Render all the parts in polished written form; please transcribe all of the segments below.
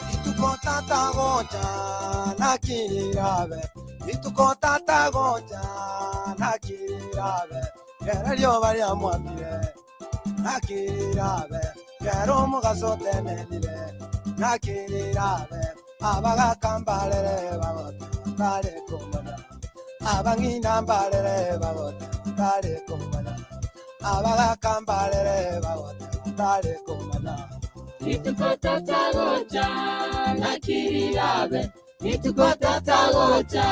Rituko tata gocha nakirirabe, rituko tata gocha nakirirabe, kera rioba riamwamire nakirirabe, kera omugaso otenenire nakirirabe, abagakambarere bagote batare komanya, abang'ina mbarere bagote batare komanya, abagakambarere bagote batare komanya. Rituko tata gocha nakirirabe, rituko tata gocha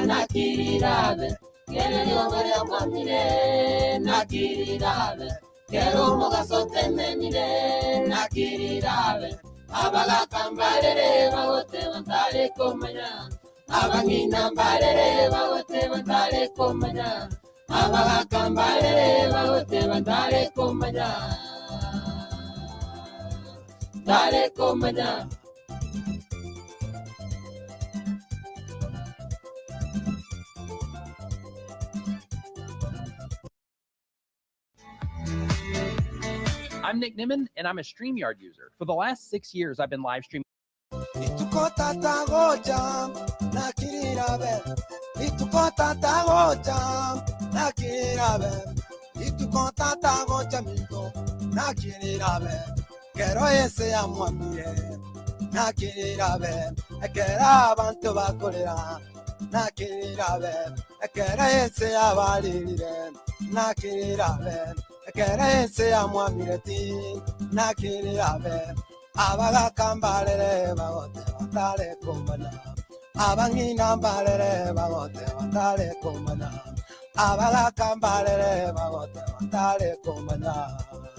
nakirirabe, kera rioba riamwamire nakirirabe, kera omugaso otenenire nakirirabe, abagakambarere bagote batare komanya, abang'ina mbarere bagote batare komanya, abagakambarere bagote batare komanya. Tare komanya. I'm Nick Nimmin, and I'm a StreamYard user. For the last 6 years, I've been live streaming. Rituko tata gocha nakirirabe, rituko tata gocha nakirirabe, rituko tata gocha minto nakirirabe, kero ese yamwamire nakirirabe, ekera abantu bakorera nakirirabe, ekera ese yabaririre nakirirabe, ekera ese yamwamire ti nakirirabe, abagakambarere bagote batare komanya, abang'ina mbarere bagote batare komanya, abagakambarere bagote batare komanya.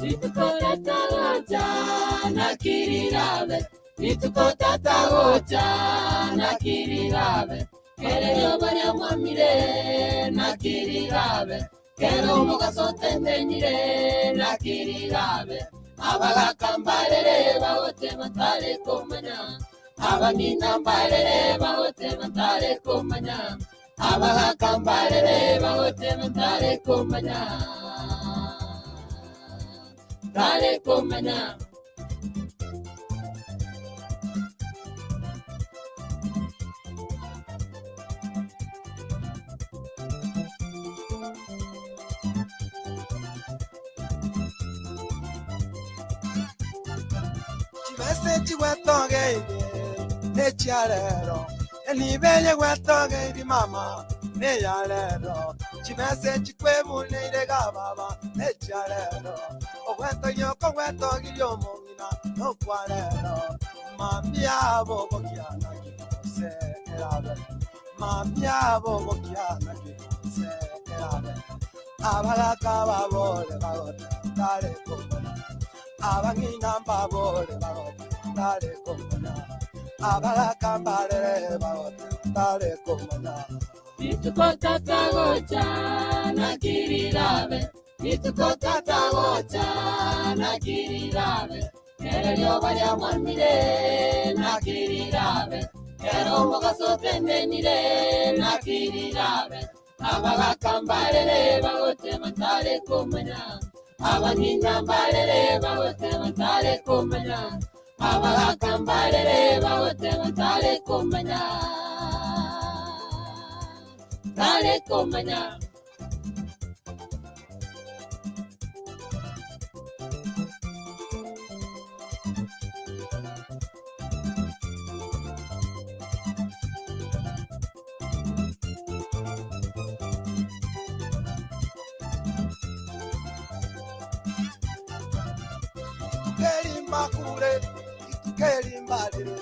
Rituko tata gocha nakirirabe, rituko tata gocha nakirirabe, kera rioba riamwamire nakirirabe, kera omugaso otenenire nakirirabe, abagakambarere bagote batare komanya, abang'ina mbarere bagote batare komanya, abagakambarere bagote batare komanya. Tare komanya. Chibese chigwetogeire nechiarero, enibeye gwetogeiri mama neyarero, chibese chikwebuneire gababa nechiarero, ogwetogia okogwetogirie omong'ina nokwarero, mambia bogokiana gikose erabe, mambia bogokiana gikose erabe, abagaka babore bagote batare komanya, abang'ina mbabore bagote batare komanya, abagaka mbarere bagote batare komanya. Rituko tata gocha nakirirabe, rituko tata gocha nakirirabe, kera rioba riamwamire nakirirabe, kera omugaso otenenire nakirirabe, abagakambarere bagote batare komanya, abang'ina mbarere bagote batare komanya, abagakambarere bagote batare komanya. Tare komanya. Itukelimba kule, itukelimba lere,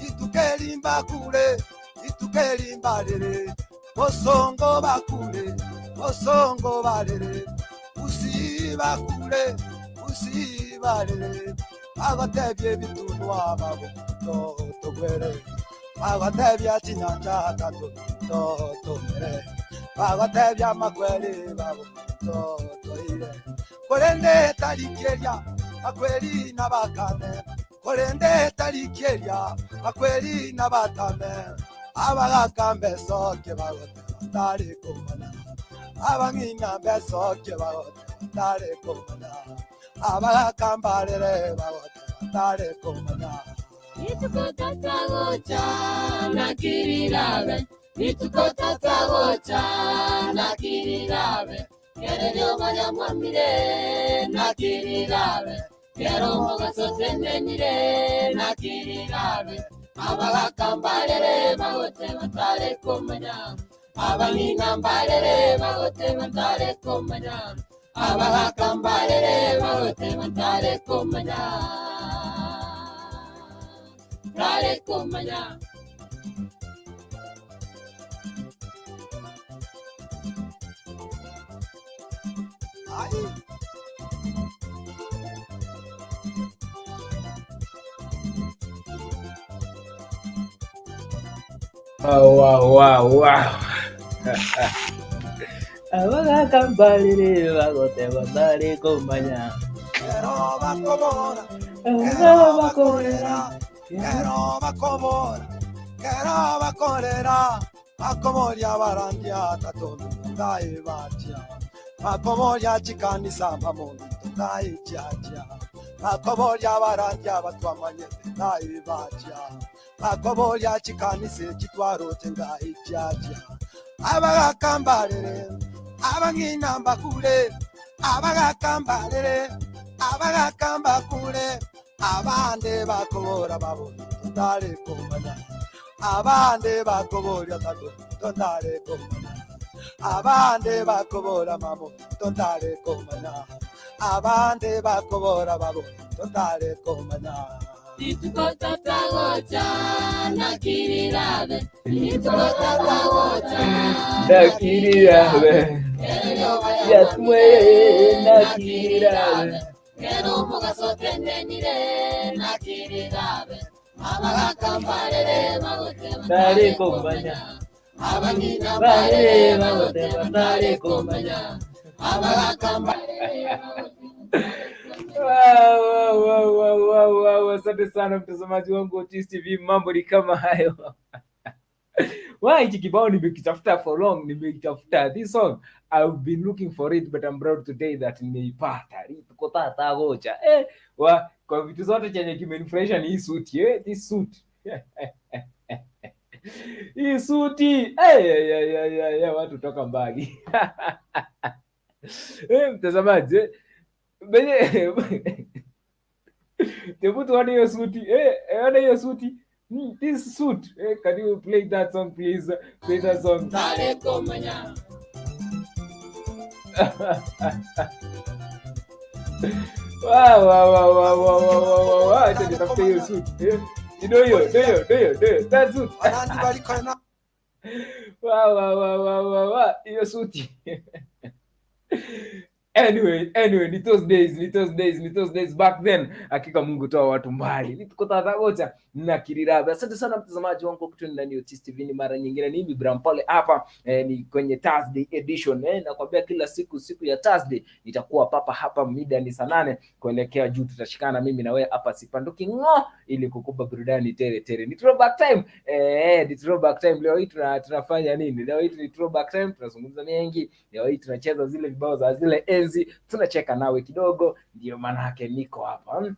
itukelimba kule, itukelimba lere, bosongo bakule, bosongo balere, usi bakule, usi balere, abatebye ebitunwa babo, babaminto togwere bagotebia chinyanja tatu to tomere bagotebia makweli babuminto toire korende tarikeria makweli nabakane korende tarikeria makweli nabatame abagakambe soke bagoteba tari kumana abang'ina besoke bagoteba tari kumana abagakambarere bagoteba tari kumana Nituko tatagocha nakirirabe Nituko tatagocha nakirirabe Kerere omanya mwamire nakirirabe Kero omogaso tenenire nakirirabe Abagakambarere bagoteba ntare kumanya Abang'ina mbarere bagoteba ntare kumanya Abagakambarere bagoteba ntare kumanya Ntare kumanya. Ai. Wow. Abagakambarire bagoteba ntare kumanya. Kero bakobora, Kero kero bakorera, bakorera, kero bakobora, kero bakorera, bakomoria barandia tatondo ngai batia, bakomoria chikanisa mamondo ngai chiachia, bakomoria barandia batwamanye ngai batia, bakomoria chikanisa chitwarote ngai chiachia, abagakambarere, abang'ina mbakure, abagakambarere, abagakambakure, abande bakobora babona tondare kumanya abande bakobora tatu tondare kumanya abande bakobora mamo tondare kumanya abande bakobora babo tondare kumanya Nituko tatagocha nakirirabe Nituko tatagocha Nakirirabe. Kerere omanya Yatwe mwamire nakirirabe. Kero omogaso tenenire nakirirabe Abagakambarere bagoteba Ntare ntare kumanya. kumanya Abang'ina Barere mbarere bagoteba bagoteba ntare ntare kumanya. kumanya Abagakambarere bagoteba Wow. Asante sana mtazamaji wangu wa Otis TV, mambo ni kama hayo. Wa hichi kibao nimekitafuta for long, nimekitafuta. This song I've been looking for it, but I'm proud today that nimeipata. Rituko tata gocha. Wa kwa vitu zote chenye kimenifurahisha ni hii suit, this suit. Hii suti. Watu toka mbali. Mtazamaji, benye Hebu tuone hiyo suti. Ona hiyo suti. This suit. Can you play that song please? Play that song. ntare kumanya. Wow. Acha nitafute hiyo suit. Ndio hiyo, ndio hiyo, ndio hiyo, ndio hiyo. That suit. Barandi barikore Wow. Hiyo suti. Anyway, ni those days, ni those days, ni those days back then. Hakika Mungu toa watu mbali. Nituko tata na kirirabe. Asante sana mtazamaji wangu kwa kutune ndani ya Otis TV. Ni mara nyingine ni mimi Bram Pole hapa, ni kwenye Thursday edition. Nakwambia kila siku siku ya Thursday nitakuwa papa hapa mida ni saa 8 kuelekea juu, tutashikana mimi na wewe hapa sipanduki ngo ili kukupa burudani tere tere. Ni throwback time. Ni throwback time. Leo hii tunafanya nini? Leo hii ni throwback time, tunazungumza mengi. Leo hii tunacheza zile vibao za zile enzi, tunacheka nawe kidogo, ndio maana yake niko hapa.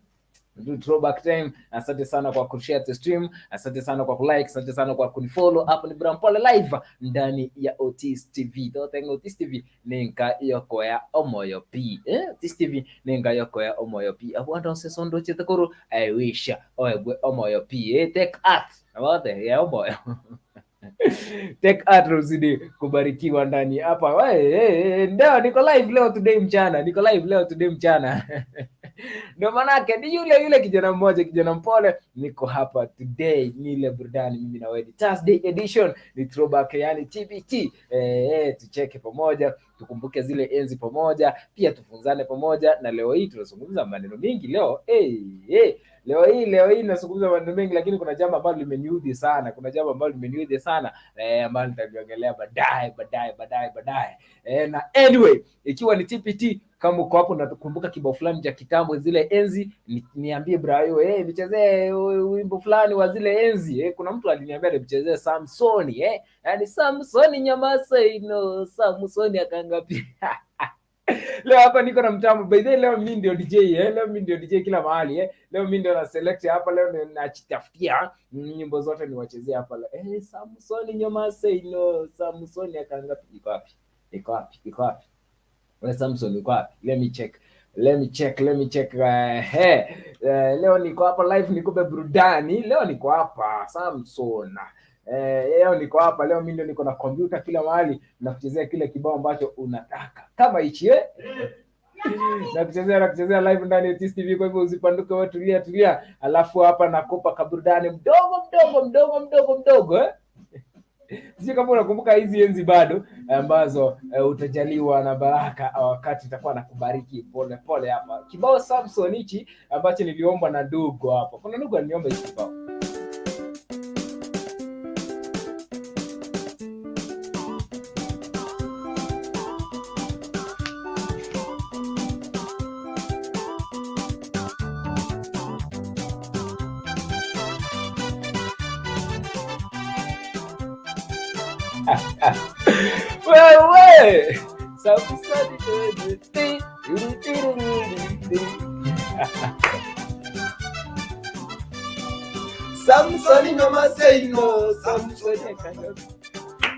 Do throwback time. Asante sana kwa kushare the stream, asante sana kwa kulike, asante sana kwa kunifollow. Hapo ni Bram Pole live ndani ya Otis TV. Toteng Otis TV ninka yokoya omoyo p. Otis TV ninka yokoya omoyo p. Abu se sondo chetekuru. I wish oebwe omoyo p. Take art. Wote ya omoyo. Take art uzidi kubarikiwa ndani hapa. Ndio niko live leo today mchana. Niko live leo today mchana. Ndio manake ni yule yule kijana mmoja, kijana mpole. Niko hapa today, ni ile burudani mimi na wewe. Thursday edition ni throwback, yani TBT. Tucheke pamoja, tukumbuke zile enzi pamoja, pia tufunzane pamoja. Na leo hii tunazungumza maneno mingi leo. Leo hii nazungumza maneno mengi, lakini kuna jambo ambalo limeniudhi sana. Kuna jambo ambalo limeniudhi sana ambalo nitaliongelea baadaye baadaye baadaye baadaye. Na anyway, ikiwa ni TPT, kama uko hapo nakumbuka kibao fulani cha kitambo zile enzi, niambie Brayo, nichezee wimbo fulani wa zile enzi. Kuna mtu aliniambia nimchezee Samsoni, yani Samsoni nyamasa ino Samsoni akangapi. Leo hapa niko na mtambo. By the way, leo mimi ndio DJ, leo mimi ndio DJ kila mahali. Leo mimi ndio na select hapa, leo ndio nachitafutia nyimbo zote niwachezee hapa. Samsoni nyamasa ino Samsoni akangapi. Iko wapi? Iko wapi? Iko wapi? Wewe Samson uko wapi? Let me check. Let me check, let me check. He. Leo niko hapa live nikupe burudani. Leo niko hapa Samson. Leo niko hapa, leo mimi ndio niko na kompyuta kila mahali na kuchezea kile kibao ambacho unataka. Kama hichi, eh? Na kuchezea live ndani ya Tiz TV, kwa hivyo usipanduke, wewe tulia tulia. Alafu hapa nakupa kaburudani mdogo mdogo mdogo mdogo mdogo, eh? Sijui kama unakumbuka hizi enzi bado ambazo utajaliwa na baraka wakati itakuwa nakubariki pole pole hapa. Kibao Samson hichi ambacho niliombwa na ndugu hapa. Kuna ndugu aliniomba hichi kibao. Wewe Samson. Samsoni nyoma seino, Samsoni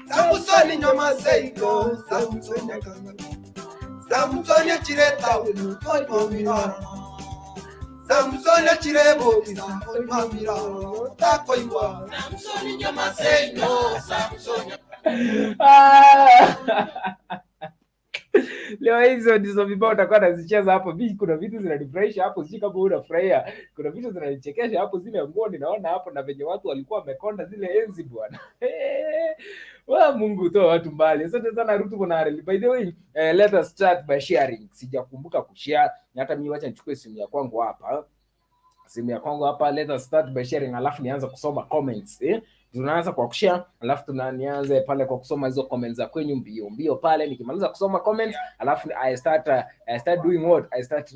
Samsoni nyoma seino, Samsoni Samsoni achireta unywa. Samsoni achirebo unywa takoiwa. Samsoni nyoma seino, Samsoni. Ah! Leo hizo ndizo vibao utakuwa nazicheza hapo. Mimi kuna vitu zinanifurahisha hapo, sijui kama wewe unafurahia. Kuna vitu zinanichekesha hapo, zile nguo ninaona hapo na venye watu walikuwa wamekonda zile enzi bwana. Wa Mungu toa watu mbali. Asante sana Rutu Bonareli. By the way, let us start by sharing. Sijakumbuka kushare na hata mimi wacha nichukue simu ya kwangu hapa. Simu ya kwangu hapa, let us start by sharing, alafu nianze kusoma comments, eh? Tunaanza kwa kushare, alafu nianze pale kwa kusoma hizo comments za kwenyu mbio mbio pale. Nikimaliza kusoma comments, alafu I start doing what? I start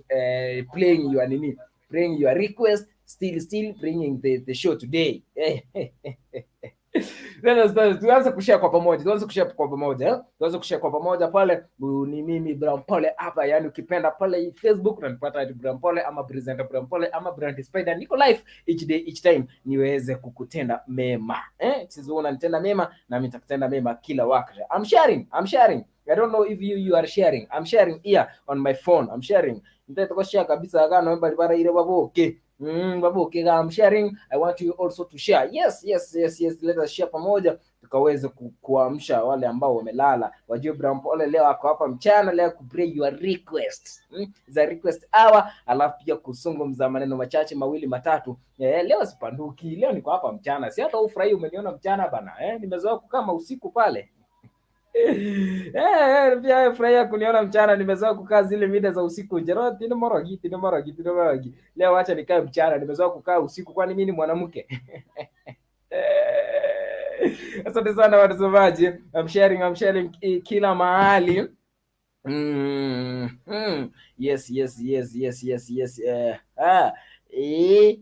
playing your nini, playing your request, still bringing the show today. Let us start, tuanze kushare kwa pamoja, tuanze kushare kwa pamoja, eh? Tuanze kushare kwa pamoja pale. Ni mimi Brown Pole hapa, yani ukipenda pale Facebook unanipata at Brown Pole ama presenter Brown Pole ama Brand Spider. Niko live each day each time niweze kukutenda mema, eh? Sisi unanitenda mema na mimi nitakutenda mema kila wakati. I'm sharing, I'm sharing. I don't know if you are sharing. I'm sharing here on my phone. I'm sharing. Nitatoka share kabisa kana mbali bara ile baboke. Baboke I'm sharing. I want you also to share. Yes. Let us share pamoja tukaweze kuamsha wale ambao wamelala. Wajue Brown Pole leo ako hapa mchana leo ku play your request. Za request hour, alafu pia kuzungumza maneno machache mawili matatu. Leo sipanduki. Leo niko hapa mchana. Si hata ufurahi umeniona mchana bana. Nimezoea kukaa usiku pale. Pia furahia kuniona mchana, nimezoea kukaa zile mida za usiku. Jero tino morogi, tino morogi, tino morogi. Leo acha nikae mchana, nimezoea kukaa usiku kwani mimi ni mwanamke. Asante sana watazamaji. I'm sharing kila mahali. Yes.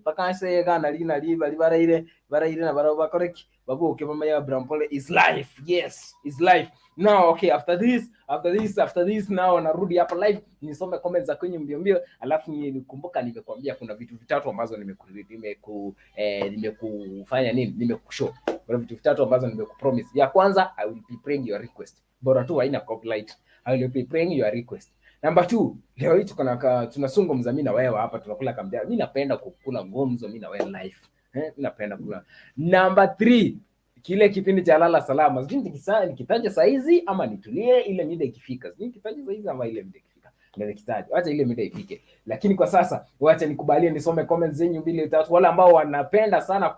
Bakanse gana lina li bali baraire baraire na barabo bakoreki babuke mama ya Brown Pole is life. Yes, is life. Now okay, after this, after this, after this now narudi hapa live nisome comments za kwenye mbio mbio, alafu nikumbuka nimekwambia kuna vitu vitatu ambazo nimekufanya nini? Nimekushow. Kuna vitu vitatu ambazo nimekupromise. Ya kwanza, I will be praying your request. Bora tu haina copyright. I will be praying your request. Number two, leo hii tuko na tunazungumza mimi na wewe hapa, tunakula kambia. Mimi napenda kukula gumzo mimi na wewe live. Mimi napenda kula. Number three, kile kipindi cha lala salama. Sijui nikitaja saa hizi ama nitulie ile mida ikifika. Sijui nikitaja saa hizi ama ile mida ikifika. Nitakitaja, wacha ile mida ifike, lakini kwa sasa wacha nikubalie nisome comments zenyu mbili tatu. Wale ambao wanapenda sana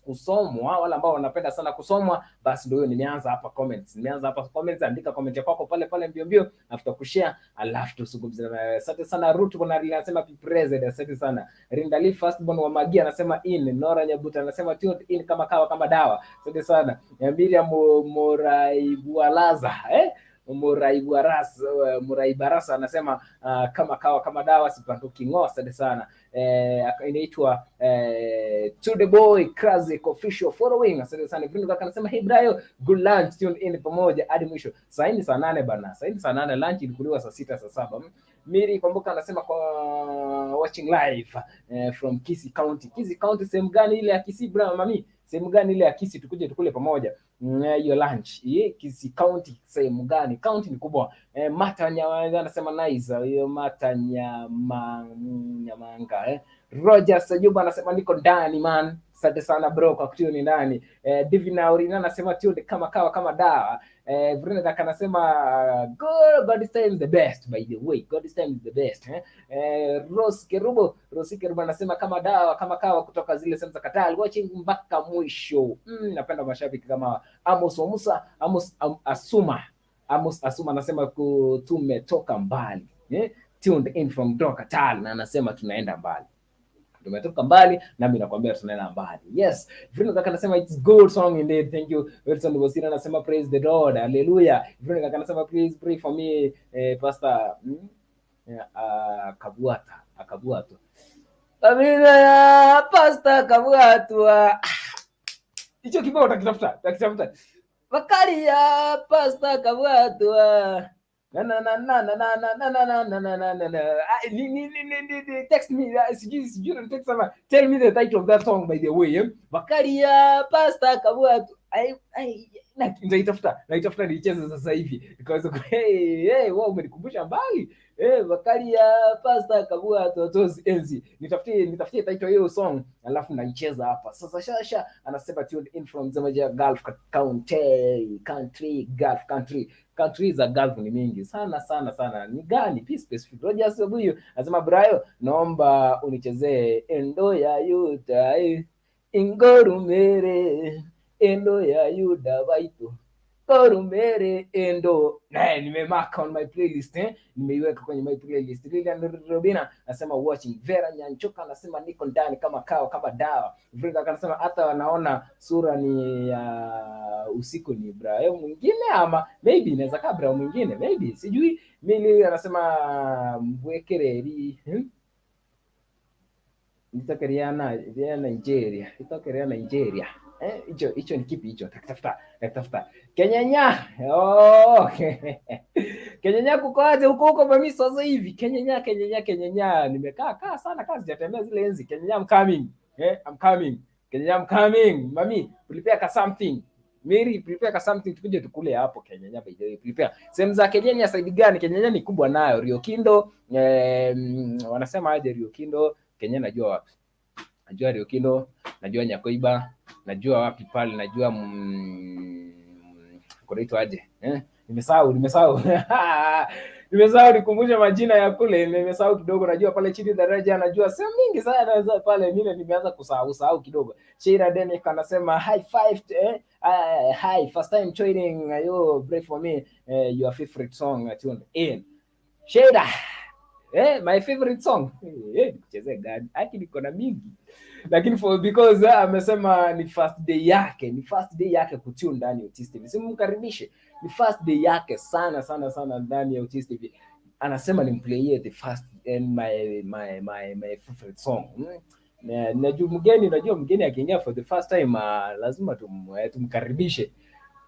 kusomwa, wale ambao wanapenda sana kusomwa, basi ndio hiyo, nimeanza hapa comments, nimeanza hapa comments. Andika comment ya kwako pale pale mbio mbio, after kushare, alafu tuzungumze na wewe. Asante sana Ruth kuna anasema be present, asante sana Rindali Firstborn wa Magia anasema in. Nora Nyabuta anasema tuned in kama kawa kama dawa, asante sana. Miriam Moraibualaza, eh, Muraibarasa anasema kama kawa kama dawa, sipanduki ng'o, asante sana. Inaitwa to the boy Classic official following, asante sana. Bruno kaka anasema, "Hey Brayo, good lunch, tune in pamoja hadi mwisho." Saa ni saa 8 bana, saa ni saa 8, lunch ilikuliwa saa 6, saa 7. Miri Kwamboka anasema kwa watching live from Kisii County. Kisii County sehemu gani ile ya Kisii, bra mami? Sehemu gani ile ya Kisii tukuje tukule pamoja? Hiyo lunch. Ye, Kisii County sehemu gani? County ni kubwa. Mata Nyamanga anasema nice. Hiyo Mata Nyamanga eh. Roger Sajuba anasema niko ndani man. Asante sana bro kwa kutune ndani. Divina Urina anasema tune kama kawa kama dawa. Veronica anasema God is time is the best, by the way. God is time is the best. Eh? Rose Kerubo anasema kama dawa kama kawa kutoka zile sehemu za Katali, watching mpaka mwisho. Napenda mashabiki kama Amos wa Musa, Amos Asuma. Amos Asuma anasema tumetoka mbali. Eh? Tuned in from Katal na anasema tunaenda mbali, tumetoka mbali, nami nakwambia tunaenda mbali. Yes, Bruno kaka anasema it's good song indeed. Thank you. Wilson Bosira anasema praise the Lord. Hallelujah. Bruno kaka anasema please pray for me, Pastor yeah, Kabuata, Akabuato. Amina ya Pastor Kabuatwa. Hicho kibao utakitafuta, utakitafuta. Bakari ya Pastor Kabuatwa. Na na na na na na na na na na na na na na. Ah, ni ni ni ni ni ni text me, sijui sijui text sama, tell me the title of that song, by the way, eh? Bakari ya Pastor Kabuatwa. Ai ai, na nitaitafuta, naitafuta niicheze sasa hivi nikaweza hey hey, wewe umenikumbusha mbali, eh, Bakari ya Pastor Kabuatwa tozi enzi. Nitafutie title hiyo song alafu naicheza hapa sasa. Shasha anasema tuned in from Zamaja Gulf County country, Gulf country, country za Gulf ni mingi sana sana sana. Ni gani? Be specific. Rogers Obuyu anasema, "Brayo, naomba unichezee endo ya Yuda, eh, ingorumere endo ya Yuda baito Korumere endo." Na nimemark on my playlist, eh, nimeiweka kwenye my playlist. Lilian Robina anasema watching. Vera Nyanchoka anasema niko ndani kama kawa kama dawa. Vrika anasema hata wanaona sura ni ya usiku ni Brayo mwingine, ama maybe inaweza kaa Brayo mwingine, maybe sijui. Mimi anasema mbwekereri, Nitokerea ya Nigeria, nitokerea Nigeria. Eh, hicho ni kipi hicho? Takitafuta, takitafuta. Kenyenya. Oh. Kenyenya kuko aje huko huko mami sasa hivi? Kenyenya, Kenyenya, Kenyenya. Nimekaa kaa sana kazi sijatembea zile enzi. Kenyenya, I'm coming. Eh, I'm coming. Kenyenya, I'm coming. Mami, prepare ka something. Mary, prepare ka something tukuje tukule hapo Kenyenya, by the way. Prepare. Sehemu za Kenyenya side gani? Kenyenya ni kubwa nayo. Rio Kindo, eh, wanasema aje Rio Kindo? Kenya najua wapi? Najua Rio Kindo, najua Nyakoiba, najua wapi pale, najua kunaitwa aje? Eh? Nimesahau, nimesahau. Nimesahau, nikumbushe majina ya kule, nimesahau kidogo. Najua pale chini daraja, najua sehemu mingi sana za pale, mimi nimeanza kusahau sahau kidogo. Sheila Denick anasema high five, eh, hi, first time joining you, pray for me, your favorite song, tune in. Sheila, eh, my favorite song, eh, nikuchezee gani? Aki niko na mingi, lakini for because amesema ni first day yake, ni first day yake kutune ndani ya Otis TV, simkaribishe, ni first day yake sana sana sana ndani ya Otis TV. Anasema nimplayie the first and my favorite song. Najua mgeni, najua mgeni akiingia for the first time, lazima tumkaribishe.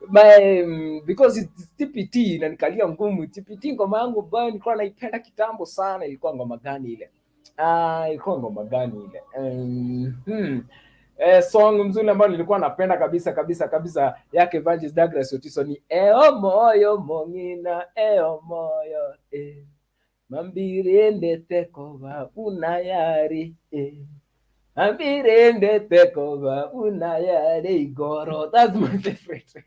My, because it's TPT inanikalia ngumu. TPT ngoma yangu ambayo nilikuwa naipenda kitambo sana ilikuwa ngoma gani ile? Ah, ilikuwa ngoma gani ile? Song mzuri ambayo nilikuwa napenda kabisa kabisa kabisa yake Evangelist Douglas Otiso ni Eo moyo mong'ina eo moyo, eh. Mambirende tekoba unayari, eh. Mambirende tekoba unayari igoro. That's my favorite.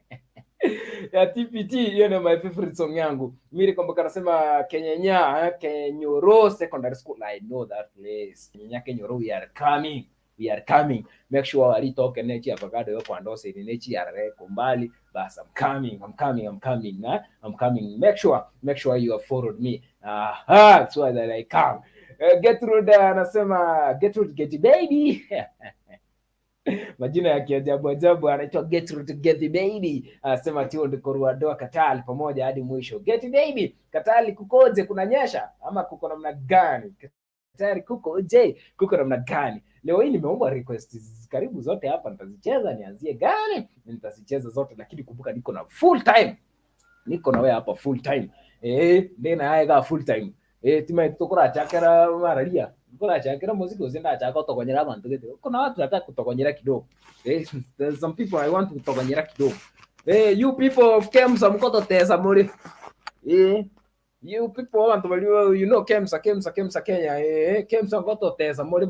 Ya TPT, hiyo ndio my favorite song yangu. Miri Komboka anasema Kenyenya, Kenyoro Secondary School. I know that place. Kenyenya Kenyoro, we are coming. We are coming. Make sure walitoke nechi avocado yo kwa ndose ni nechi ya kumbali. Bas, I'm coming. I'm coming. I'm coming. Eh? I'm coming. Make sure you have followed me. Aha, so that I come. Gertrude anasema Gertrude Getty baby. Majina ya kiajabu ajabu, anaitwa Gertrude Getty baby, anasema tio ndiko Ruadoa Katali pamoja hadi mwisho. Getty baby, Katali kukoje? Kunanyesha ama kuko namna gani? Katali kukoje? Kuko namna gani? Leo hii nimeomba request karibu zote hapa, nitazicheza. Nianzie gani? Nitazicheza zote, lakini kumbuka niko na full time, niko na wewe hapa full time. Ndina yaega full time. Tima tukurachakera mararia kurachakera muziki usinda chaka kutokonyera abantu gete. Kuna watu nataka kutokonyera kidogo. There's some people I want kutokonyera kidogo. You people of Kemsa, mkototesa muri. You people abantu bali, you know Kemsa, Kemsa, Kemsa Kenya. Kemsa mkototesa muri,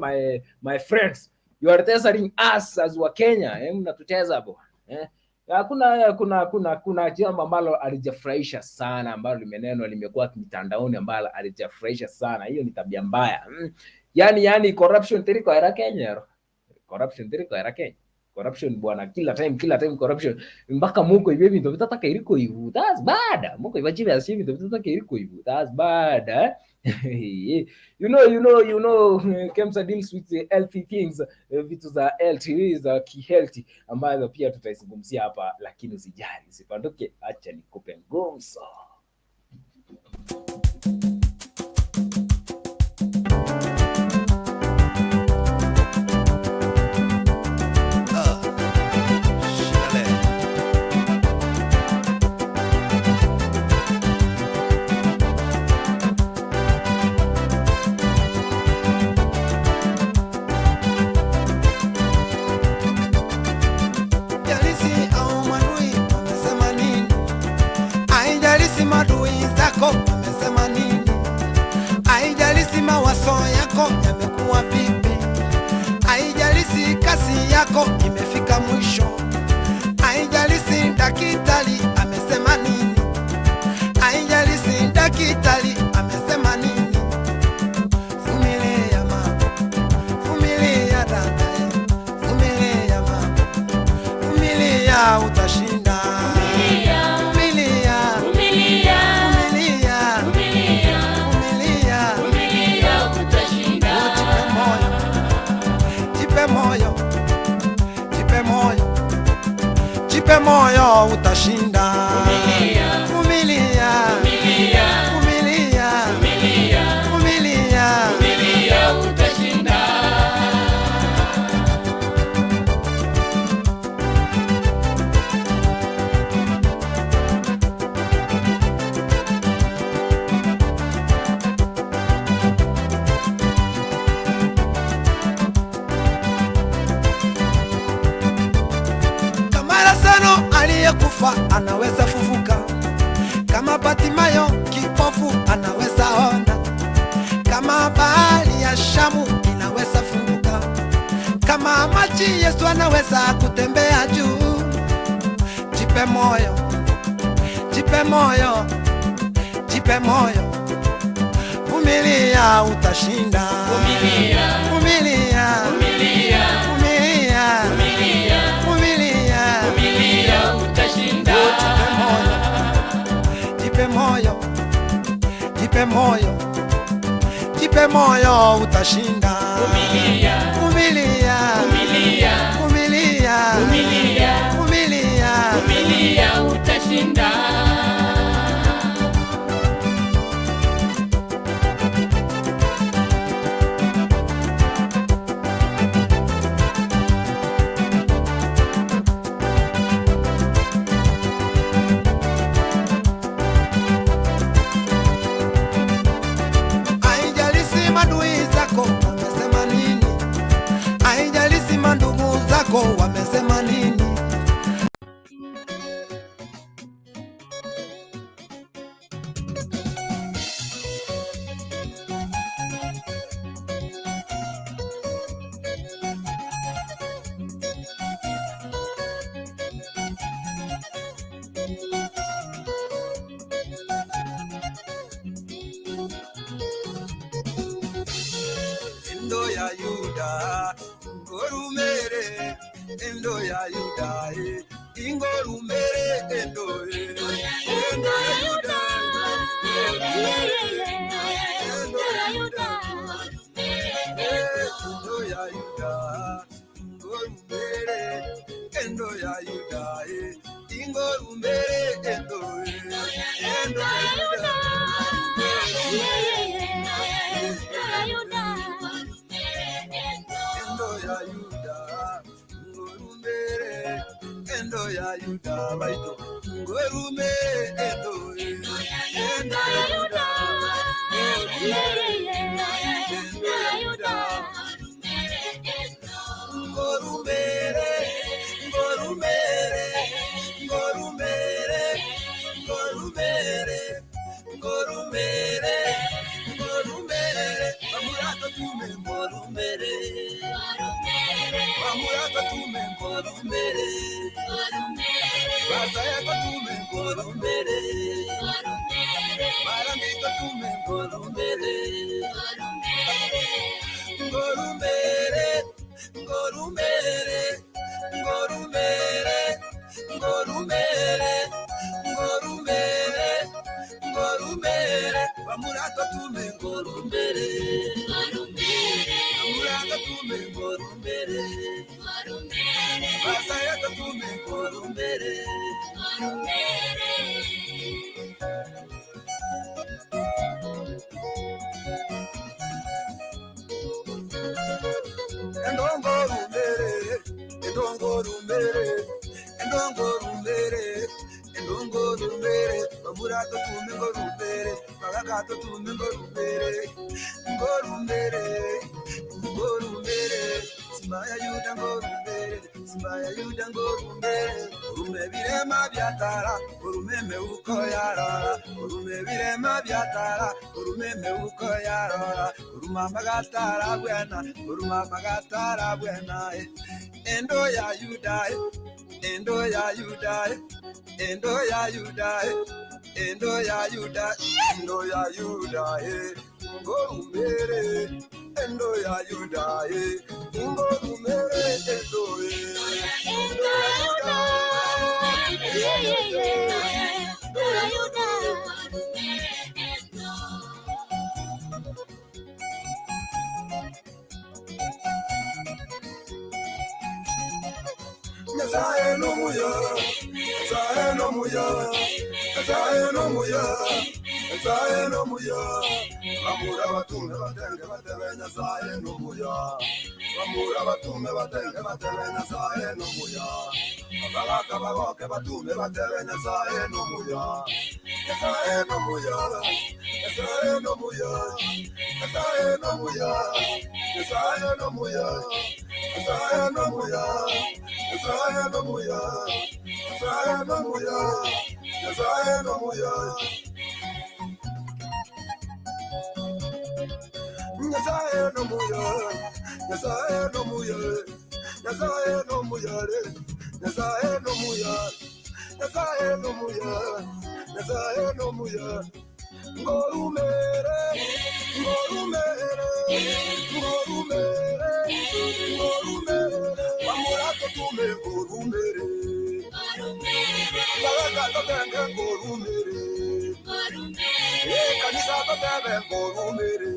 my friends. You are testing us as wa Kenya. Mnatucheza bwana. Hakuna kuna jambo ambalo alijafurahisha sana ambalo limenenwa, limekuwa mitandaoni, ambalo alijafurahisha sana. Hiyo ni tabia mbaya. Yani corruption teriko era Kenya. Corruption teriko era Kenya. Corruption bwana, kila time, kila time corruption, mpaka muko ibyo bintu bitataka iriko ibu. That's bad. Muko ibachibe asi bintu bitataka iriko ibu. That's bad. Eh? You know KEMSA deals with the healthy things, vitu za healthy, za kihealthy ambazo pia tutaizungumzia hapa, lakini usijali, usipanduke, acha nikupe ngumzo. Shale. Jalisi au madui wamesema nini? Haijalishi madui zako wamesema nini? Haijalishi mawazo yako yamekuwa vipi? Haijalishi kasi yako imefika mwisho. Haijalishi daktari amesema nini? Haijalishi daktari amesema nini? Vumilia mama, vumilia dada, vumilia mama, vumilia utashinda. Vumilia, vumilia, vumilia, jipe moyo, jipe moyo, jipe moyo, jipe moyo utashinda. Vumilia, vumilia, vumilia. Utashinda. Kama Lazaro aliyekufa anaweza fufuka, kama Batimayo kipofu anaweza ona, kama bahari ya Shamu inaweza funguka, kama maji Yesu anaweza kutembea juu. Jipe moyo, jipe moyo, jipe moyo, vumilia utashinda. Vumilia. Vumilia, Vumilia. vumilia, Vumilia. vumilia. Vumilia utashinda. Jipe moyo, jipe moyo, jipe moyo, jipe moyo utashinda. Vumilia. Vumilia, Vumilia. vumilia, Vumilia. vumilia. Vumilia utashinda. Haijalishi madui zako wamesema nini, haijalishi mandugu zako wamesema nini. Ngorumere endo ya Yuda ingorumere endo endo ya Yuda endo ya Yuda endo ya Yuda ngorumere endo ya Yuda ingorumere endo endo ya Yuda endo ya Yuda ngorumere endo ya Yuda baito ngorumere endo endo ya Yuda endo ya Yuda ngorumere ngorumere ngorumere ngorumere ngorumere ngorumere bamurata tume ngorumere bamurata tume ngorumere basaya tume ngorumere barandika tume ngorumere ngorumere ngorumere ngorumere ngorumere ngorumere ngorumere bamurata tume ngorumere bamurata tume ngorumere basaya tume ngorumere. Endongorumere, endongorumere, endongorumere, endongorumere, bamurata tume ngorumere, bagakato tume ngorumere, ngorumere, ngorumere, simba ya Yuda ngorumere, simba ya Yuda ngorumere, urume birema byatara, urume meuko yarara, urume birema byatara, urume meuko yarara, uruma magatara bwena, uruma magatara bwena, endo ya Yuda, endo ya Yuda, endo ya Yuda, endo ya Yuda, endo ya Yuda, ngorumere, endo ya Yuda, ngorumere, endo, endo ya Yuda, endo ya Yuda. Nyasaye no muya, Nyasaye no muya, Nyasaye no muya, Nyasaye no muya. Bamura batume batenge batebe Nyasaye no muya. Bamura batume batenge batebe Nyasaye no muya. Abagaka bagoke batume batebe Nyasaye no muya. Nyasaye no muya, Nyasaye no muya, Nyasaye no muya, Nyasaye no muya, Nyasaye no muya. Nyasaye no muya, Nyasaye no muya, Nyasaye no muya. Nyasaye no muya, Nyasaye no muya, Nyasaye no muya, Nyasaye no muya, Nyasaye no muya, Nyasaye no muya. Ngorumere, ngorumere, ngorumere, ngorumere, bamurata tume ngorumere, bagaka tenge ngorumere, kanisa tebe ngorumere,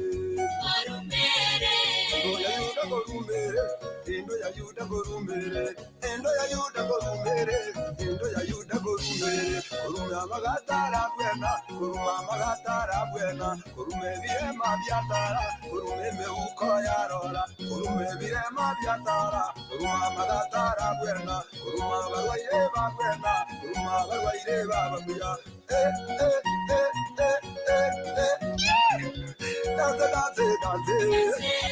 endo ya Yuda ngorumere, endo ya Yuda ngorumere, endo ya Yuda ngorumere, endo ya Yuda ngorumere, kuruma magatara bwena, kuruma magatara bwena, kurume birema byatara, kurume meuko yarora, kurume birema byatara, kuruma magatara bwena, kuruma barwaire babwena, kuruma barwaire bababuya, eh eh eh eh eh eh. Dance dance dance,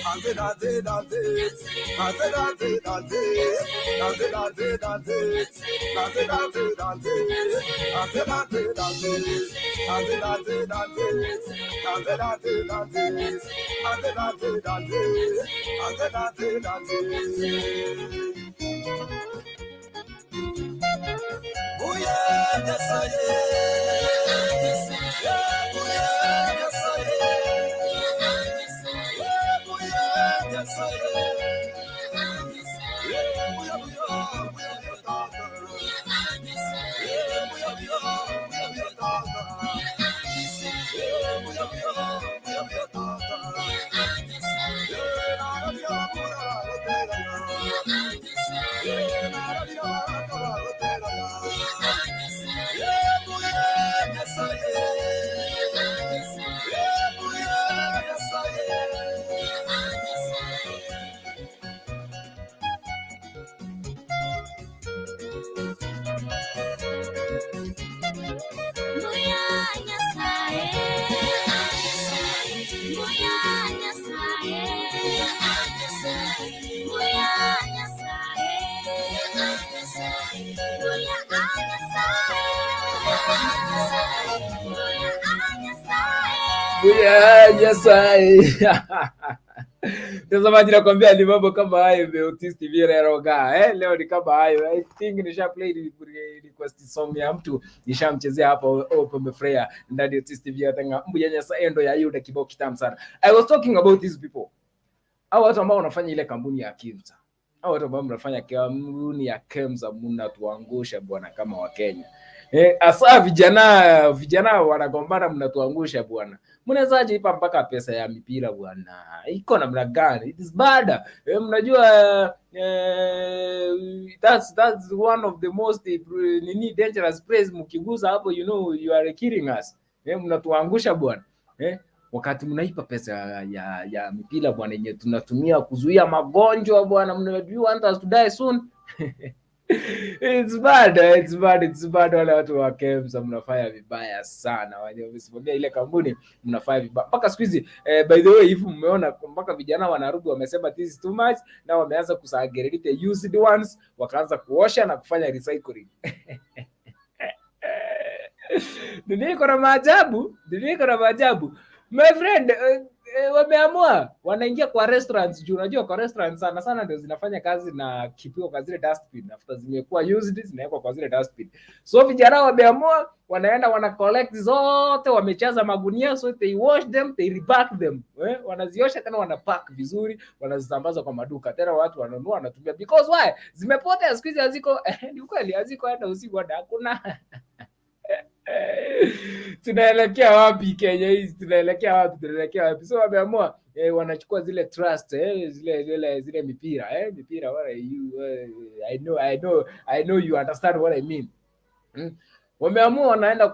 dance dance dance, dance dance dance, dance dance dance, dance dance dance, dance dance dance, dance dance dance, dance dance dance, dance dance dance, dance dance dance. Buya Nyasaye, Buya Nyasaye, Buya Nyasaye. Mbuya Nyasaye. Mtazamaji, nakwambia ni mambo kama hayo Otis TV Reroga. Eh, leo ni kama hayo. I think nisha play request song ya mtu, nishamchezea hapa Open Mefrea ndani ya Otis TV atanga Mbuya Nyasaye ndo ya Yuda, kibao kitamu sana. I was talking about these people. Hao watu ambao wanafanya ile kampuni ya Kimsa. Hao watu ambao mnafanya kampuni ya Kemsa, mnatuangusha bwana kama Wakenya. Eh, asa vijana wanagombana, mnatuangusha bwana. Mnawezaje ipa mpaka pesa ya mipira bwana? Iko namna gani? It is bad. Eh, mnajua that's one of the most nini dangerous place. Mkigusa hapo, you know you are killing us. Eh, mnatuangusha bwana. Eh, wakati mnaipa pesa ya mipira bwana, yenye tunatumia kuzuia magonjwa bwana, mnajua you want us to die soon. It's bad, it's bad, it's bad. Wale watu wa KEMSA mnafanya vibaya sana, wenye wamesimamia ile kampuni mnafanya vibaya mpaka siku hizi. By the way, hivi mmeona mpaka vijana wa Nairobi wamesema this is too much, na wameanza kusagregate the used ones, wakaanza kuosha na kufanya recycling. Dunia iko na maajabu, dunia iko na maajabu my friend. Wameamua wanaingia kwa restaurants juu unajua kwa restaurants sana sana ndio zinafanya kazi na kipio kwa zile dustbin, after zimekuwa used zinawekwa kwa zile dustbin. So vijana wameamua wanaenda wana collect zote, wamechaza magunia, so they wash them, they repack them, eh, wanaziosha tena wana pack vizuri, wanazisambaza kwa maduka tena, watu wananunua wanatumia, because why? Zimepotea siku hizi haziko. Ni kweli haziko, hata usiku hata hakuna. Tunaelekea wapi Kenya hizi? Tunaelekea wapi? Tunaelekea wapi? So wameamua wanachukua zile trust zile mipira mipira what are you I know you understand what I mean. Wameamua wanaenda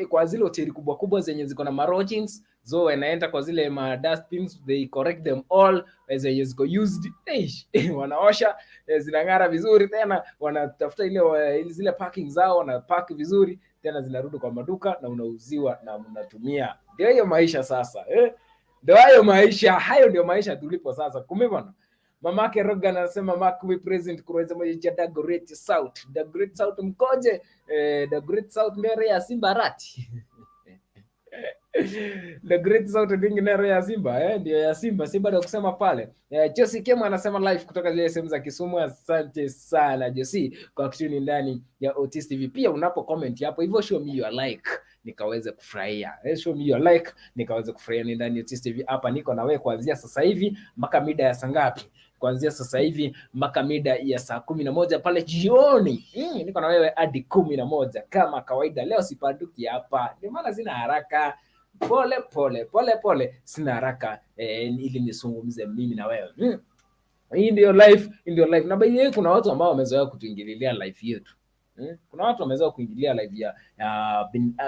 kwa zile hoteli kubwa kubwa zenye ziko na ma lodgings, so wanaenda kwa zile ma dustbins, they correct them all, zenye ziko used. Eish, wanaosha, zinang'ara vizuri tena, wanatafuta ile zile packing zao, wana pack vizuri tena, zinarudi kwa maduka na unauziwa na mnatumia. Ndio hiyo maisha sasa, eh? Ndio hayo maisha, hayo ndio maisha tulipo sasa. Kumbe bwana Mamake Rogan anasema Mark we present kuweza moja cha The Great South. The Great South mkoje? Eh, The Great South mbere ya Simba Rati. The Great South dingi nero ya Simba, eh, ndio ya Simba. Simba ndio kusema pale. Eh, Josie Kemo anasema live kutoka zile sehemu za Kisumu. Asante sana Josie kwa kutuni ndani ya Otis TV. Pia unapo comment hapo hivyo, show me your like nikaweze kufurahia. Eh, show me your like nikaweze kufurahia. Ni ndani ya Otis TV hapa, niko na wewe kuanzia sasa hivi mpaka mida ya saa ngapi? Kuanzia sasa hivi mpaka mida ya saa 11 pale jioni. Niko na wewe hadi 11 kama kawaida. Leo sipanduki hapa, ndio maana sina haraka, pole pole pole pole, sina haraka ili nizungumze mimi na wewe. Hii ndio life, hii ndio life. Na by the way, kuna watu ambao wamezoea kutuingililia life yetu. Kuna watu wamezoea kuingilia life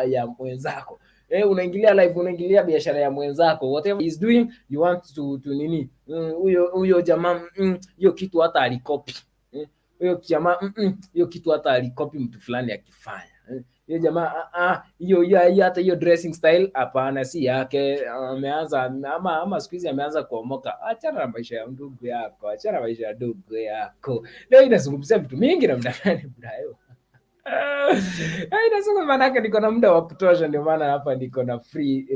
ya mwenzako. Eh, unaingilia life, unaingilia biashara ya mwenzako. Whatever he's doing, you want to nini? Huyo jamaa, hiyo kitu hata alikopi. Huyo jamaa, hiyo kitu hata alikopi mtu fulani akifanya. Hiyo jamaa, hiyo hiyo hata hiyo dressing style hapana, si yake. Ameanza ama siku hizi ameanza kuomoka. Achana na maisha ya ndugu yako, achana na maisha ya ndugu yako. Leo inazungumzia vitu mingi namna gani Brayo? Inasema maanake niko na muda wa kutosha, ndio maana hapa niko na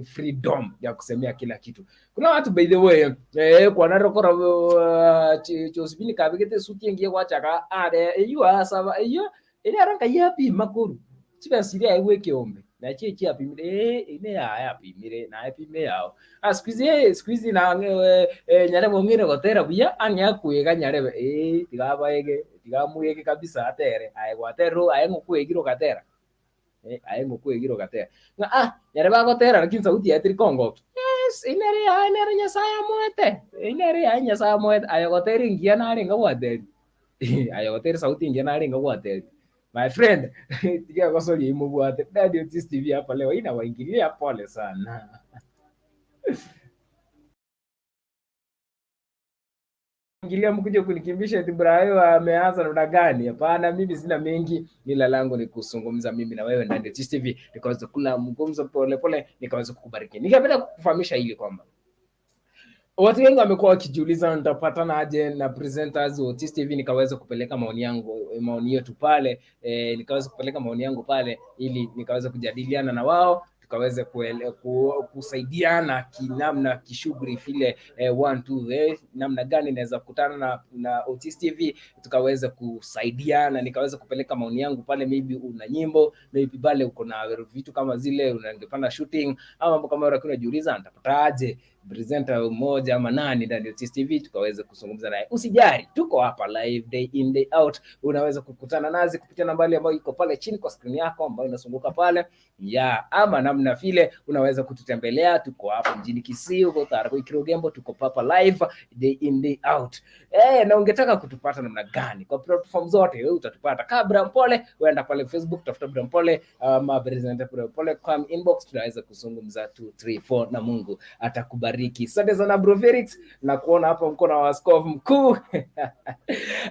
freedom ya kusemea kila kitu. Kuna watu by the way, kwa narokora Josephine kabigete suti engiye gwachaka are eyu asaba eyu ere aranka yapi makuru chibesiria egwe kiombe na chi chiapimire ine ya yapimire na yapime yao ah siku hizi na nyarebe ong'ire gotera buya ang'ea kwega nyarebe tigabaege tigamwege kabisa atere aye gwatero aye ng'okwegire ogatera aye ng'okwegire ogatera ng'a ah nyarebe agotera lakini sauti yaye teri kongoki. Yes, inere yaye nere Nyasaye amwete, inere yaye Nyasaye amwete aye gotera engiya narenge gwateri aye gotera sauti engiya narenge gwateri. My friend, tiga gosoria imobwate ndani Otis TV hapa leo inawaingilia pole sana. Ingilia mkuje kunikimbisha eti Brayo ameanza namna gani? Hapana, mimi sina mengi, ila langu ni kuzungumza mimi na wewe ndani ya Otis TV, nikaweza kula mgumzo pole pole, nikaweza kukubariki. Ningependa kukufahamisha hili kwamba watu wengi wamekuwa wakijiuliza nitapatana aje na presenters wa Otis TV nikaweza kupeleka maoni yangu, maoni yetu pale, nikaweza kupeleka maoni yangu pale ili nikaweza kujadiliana na wao, tukaweza tukaweze kusaidiana kinamna kishughuli vile 1 2 namna gani naweza kukutana na Otis TV tukaweza kusaidiana, nikaweza kupeleka maoni yangu pale. Maybe una nyimbo, maybe pale uko na vitu kama zile unangepanda shooting ama mambo kama hayo, lakini unajiuliza nitapataje presenter mmoja ama nani ndani ya Otis TV tukaweza kuzungumza naye. Usijali, tuko hapa live day in day out. Unaweza kukutana nasi kupitia nambari ambayo iko pale chini kwa screen yako ambayo inazunguka pale ya ama namna vile unaweza kututembelea. Tuko hapa mjini Kisii, huko Tarako Kirugembo, tuko papa live day in day out. Na ungetaka kutupata namna gani? Kwa platform zote wewe utatupata kama Bram Pole, uenda pale Facebook tafuta Bram Pole ama presenter Bram Pole kwa inbox, tunaweza kuzungumza 2 3 4 na Mungu atakubariki. Asante sana bro Felix, na kuona hapa mkono wa askofu mkuu.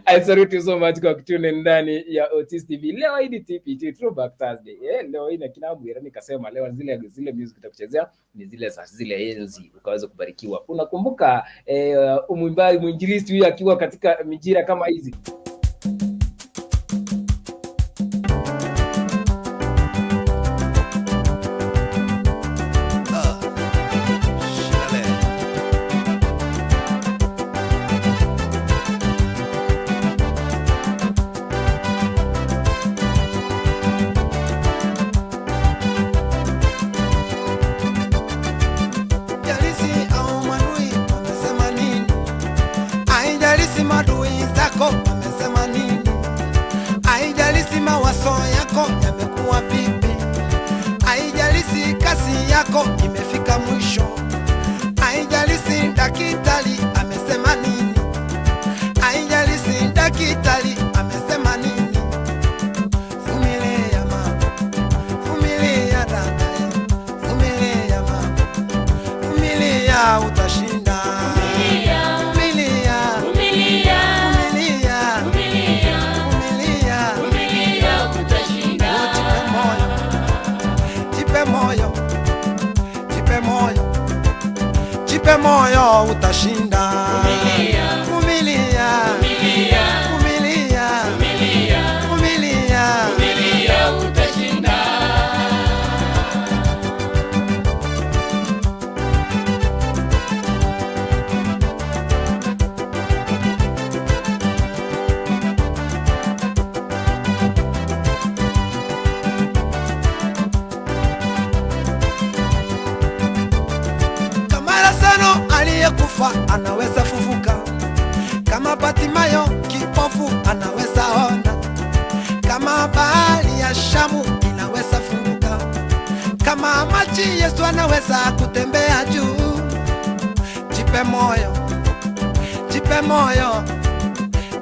I salute you so much kwa kutune ndani ya Otis TV. Leo hii ni TPT Throwback Thursday. Leo hii na kinabwira nikasema leo zile music nitakuchezea ni zile za zile enzi ukaweza kubarikiwa. Unakumbuka mwimbaji mwinjilisti huyu akiwa katika mijira kama hizi. Yako imefika mwisho, haijalishi daktari amesema nini, haijalishi daktari amesema nini. Vumilia mama, vumilia dada, vumilia mama, vumilia utashinda. Vumilia, vumilia, Vumilia, vumilia, vumilia, vumilia, vumilia utashinda. Jipe moyo, jipe moyo, jipe moyo, jipe moyo utashinda. Vumilia, Vumilia, vumilia, vumilia, vumilia, vumilia. vumilia utashinda. Kama Lazaro aliyekufa anaweza fufuka, kama Bartimayo kipofu anaweza ona, kama bahari ya Shamu inaweza funguka, kama maji Yesu anaweza kutembea juu. Jipe moyo, jipe moyo,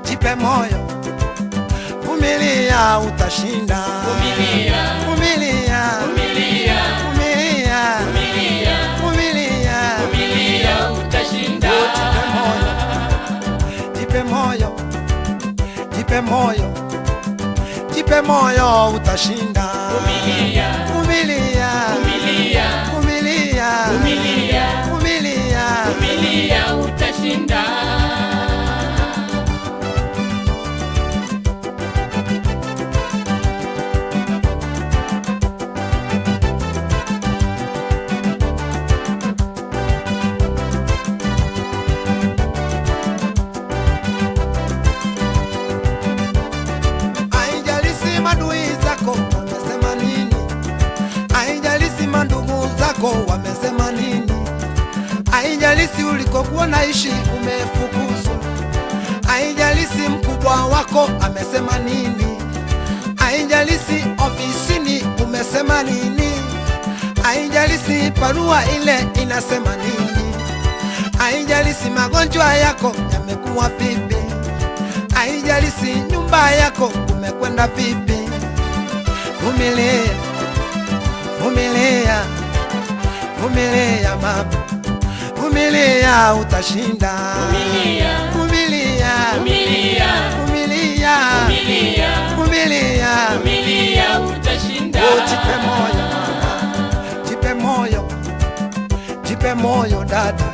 jipe moyo, vumilia utashinda. Vumilia, Vumilia, vumilia, vumilia, vumilia, vumilia. vumilia utashinda. Jipe moyo, jipe moyo, jipe moyo, jipe moyo utashinda. Vumilia, Vumilia, vumilia, vumilia, vumilia, vumilia. vumilia utashinda. Haijalishi madui zako wamesema nini, haijalishi mandugu zako wamesema nini, haijalishi ulikokuwa naishi umefukuzwa, haijalishi mkubwa wako amesema nini, haijalishi ofisini umesema nini, haijalishi barua ile inasema nini, haijalishi magonjwa yako yamekuwa vipi, haijalishi nyumba yako umekwenda vipi. Vumilia, vumilia, vumilia mama, vumilia utashinda. Vumilia, Vumilia, vumilia, vumilia, vumilia, vumilia. vumilia utashinda. Oh, jipe moyo mama, jipe moyo, jipe moyo dada,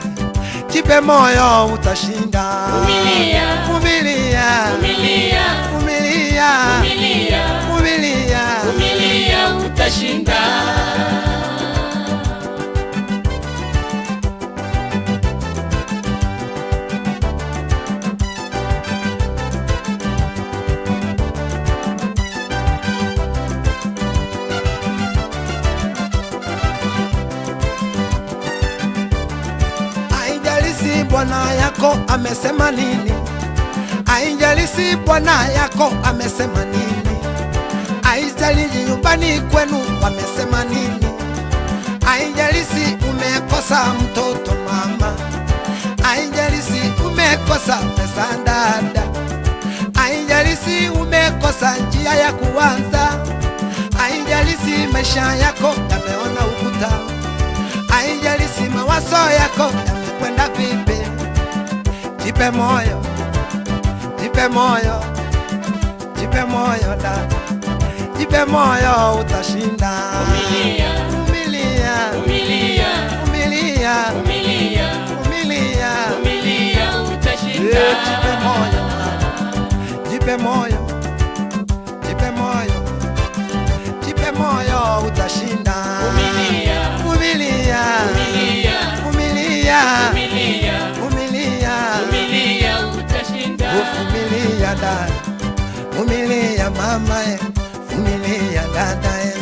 jipe moyo utashinda. Vumilia, Vumilia, vumilia, vumilia, vumilia, vumilia. vumilia utashinda. Bwana yako amesema nini, haijalishi bwana yako amesema nini, haijalishi nyumbani kwenu wamesema nini, haijalishi umekosa mtoto mama, haijalishi umekosa pesa dada, haijalishi umekosa njia ya kuanza, haijalishi maisha yako yameona ukuta, haijalishi mawazo yako yamekwenda vipi. Jipe moyo, jipe moyo, jipe moyo dada, jipe moyo utashinda. Vumilia, Vumilia, vumilia, vumilia, vumilia, vumilia. vumilia utashinda. Eh, jipe moyo, jipe moyo, jipe moyo, jipe moyo utashinda. Vumilia, Vumilia, vumilia, vumilia, vumilia, vumilia. vumilia utashinda. Vumilia dada, vumilia mama, eh, vumilia dada, eh,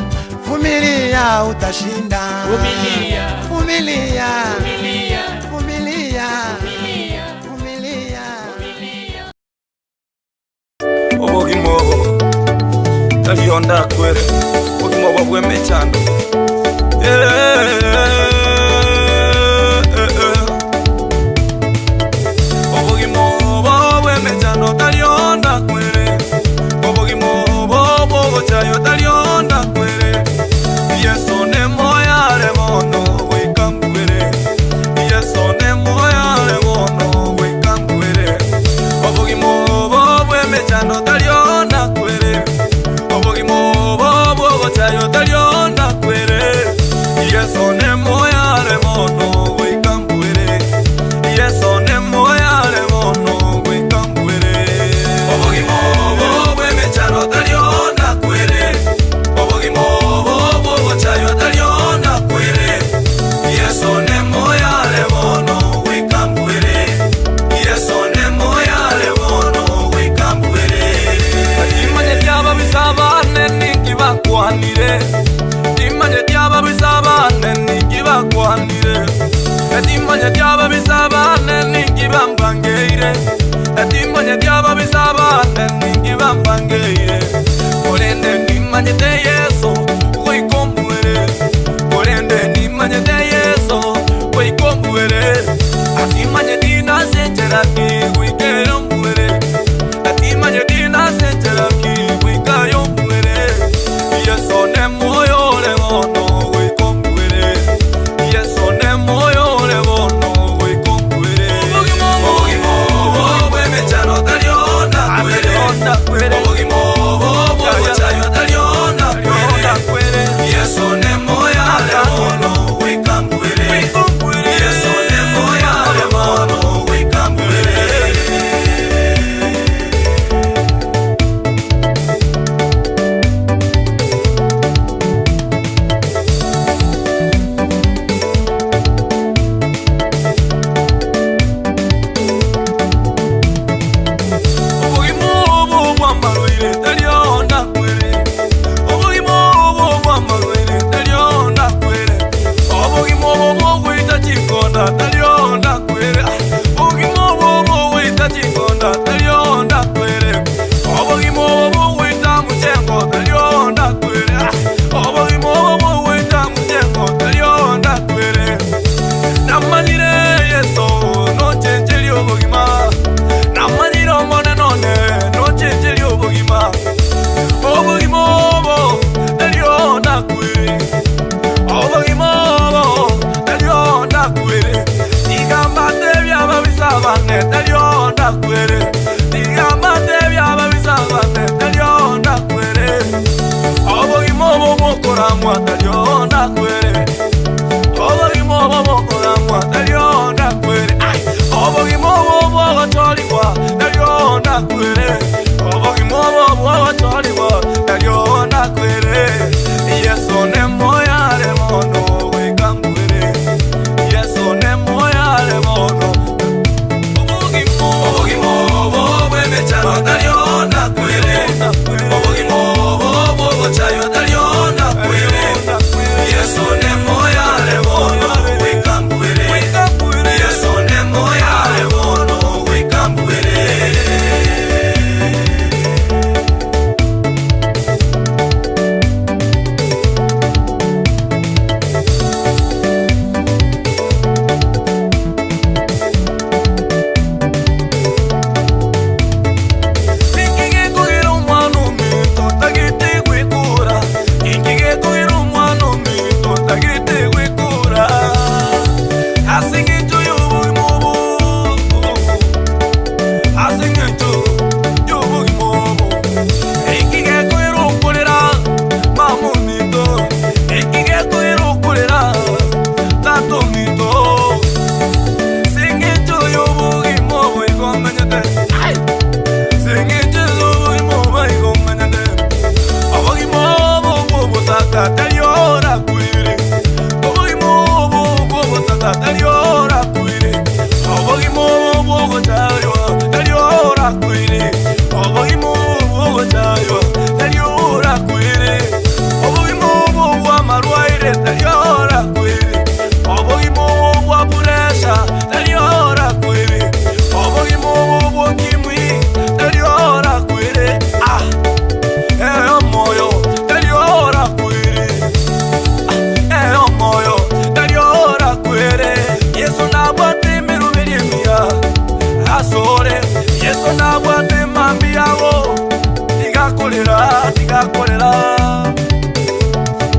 vumilia utashinda. Vumilia, Vumilia, vumilia, vumilia, vumilia, vumilia. vumilia. Obogima obo talionda kwere obogima obo bw'emechando. Obogima obo bw'emechando talionda kwere obogima obo bwogochayo talionda kwere Yesu ne moyare bono gwikambwere Yesu ne moyare bono gwikambwere obogima obo bw'emechando taliona kwere obogima obo bwogochayo taliona kwere Yesu ne moyare bono gwikambwere Yesu ne moyare bono gwikambwere obogima obo bw'emechando taliona kwere obogima obo bwogochayo taliona kwere Yesu ne moyare bono gwikambwere Yesu ne moyare bono gwikambwere Imanye tyaba bisabane nikibakwanire Imanye tyaba bisabane nikibakwanire Imanye tyaba bisabane nikibambangeire Imanye tyaba bisabane nikibambangeire Korende nimanyete Yesu gwikombwere Korende nimanyete Yesu gwikombwere Atimanye dinasencheraki gwikerombwere Atimanye dinasencheraki gwikayombwere Yesu ne moyo le bono gwikombwere Yesu ne moyo le bono gwikombwere Obogima obo bw'emechano taliona kwere Obogima obo bwogochayo taliona kwere Yesu ne moyo le bono gwikambwere Yesu ne moyo le bono gwikambwere. Obogima obo bw'amarwaire taliona kwere Obogima obo bw'amarwaire taliona kwere Obogima obo bw'ogwita chikonda taliona kwere Obogima obo bw'ogwita chikonda taliona kwere Obogima obo bw'ogwita muchengo taliona kwere Obogima obo bw'ogwita muchengo taliona kwere Namanyire Yesu nochencheria obogima namanyire omone none nochencheria obogima obogima obo taliona kwere obogima obo taliona kwere igambate byababisabane taliona kwere igambate byababisabane taliona kwere obogima obo bwokoramwa taliona kwere obogima obo bwokoramwa taliona kwere obogima obo bwogotoligwa taliona kwere obogima obo bwogotoligwa taliona kwere Yesu ne moyare mono gwikambwere Yesu ne moyare mono obogima obogima obo bw'emechano taliona kwere obogima obo bwogochayo taliona kwere Yesu ne moyare bono gwikambwere Yesu ne moyare. Obugimu bw'obuchaywa tariora kwere obugimu bw'amarwaire tariora kwere obugimu bwa puresha tariora kwere obugimu bw'okimwi tariora kwere ah eyo moyo tariora kwere eyo moyo tariora kwere Yesu nabwate emirubiri emiya asore Yesu nabwate mambi yabo tigakorera tigakorera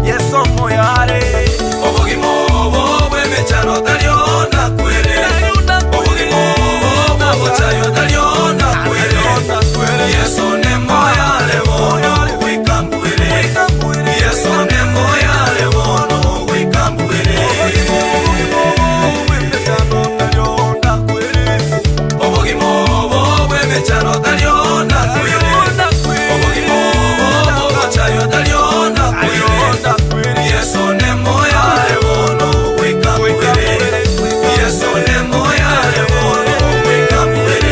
Yesu moyare obogimo bw'emechano tariona kwere obogimo bw'obochayo tariona kwere Yesu ne moyare bono wikambwere Yesu ne moyare bono wikambwere obogimo bw'emechano tariona kwere obogimo bw'obochayo tariona kwere Yesu ne moyare bono wikambwere Yesu ne moyare bono wikambwere.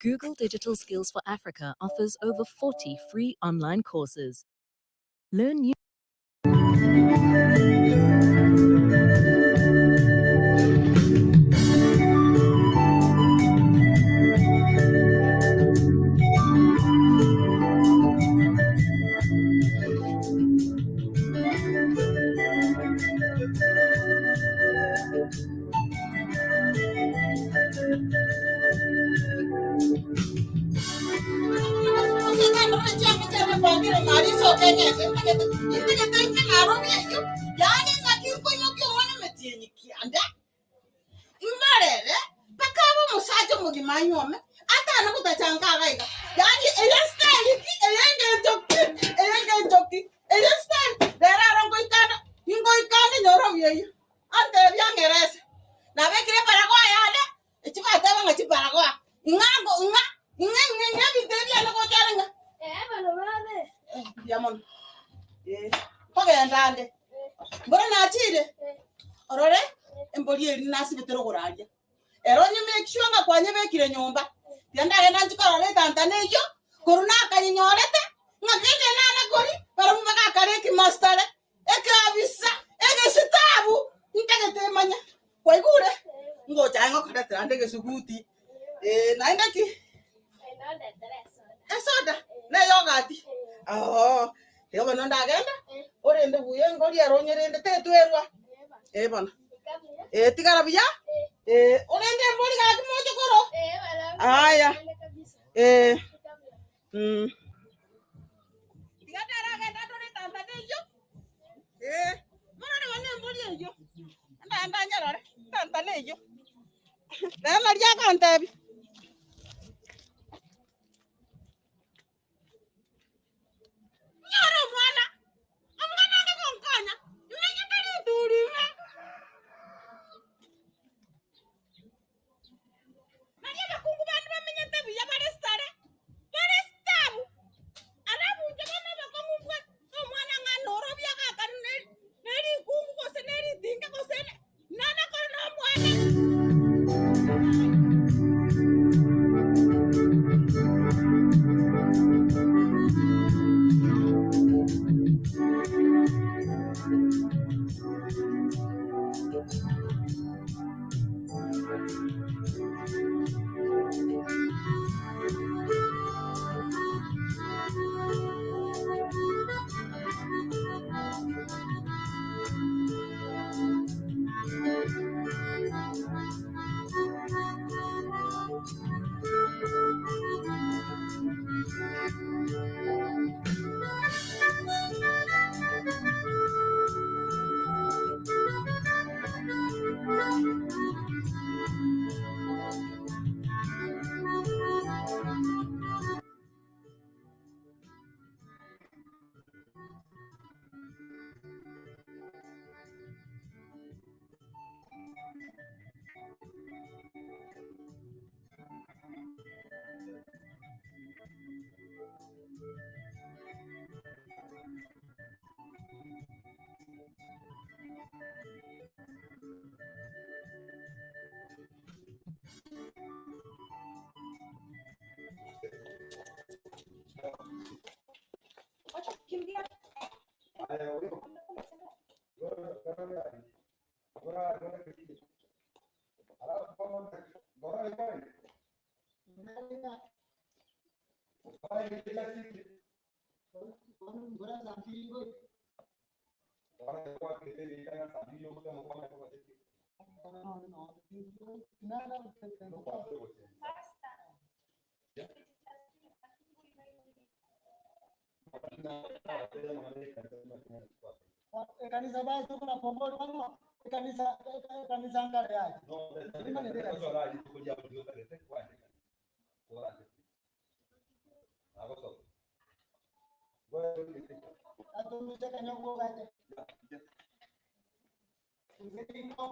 Google Digital Skills for Africa offers over 40 free online courses. Learn new Aya. Mwana ryagantebi. Nyora omwana. Omwana ange gonkonya. Imenyete rituri ime. Nari abakungu bandi bamenyete buya bare sare. Bare stabu. Arabunje bana bakongu omwana ng'ana orobia gakari nerikungu gose neritinga gose nana kore na omwana. Kanisa basi kuna pomboni wano kanisa kanisa ngale yake. Atumisha kanyongo gake. Nziko.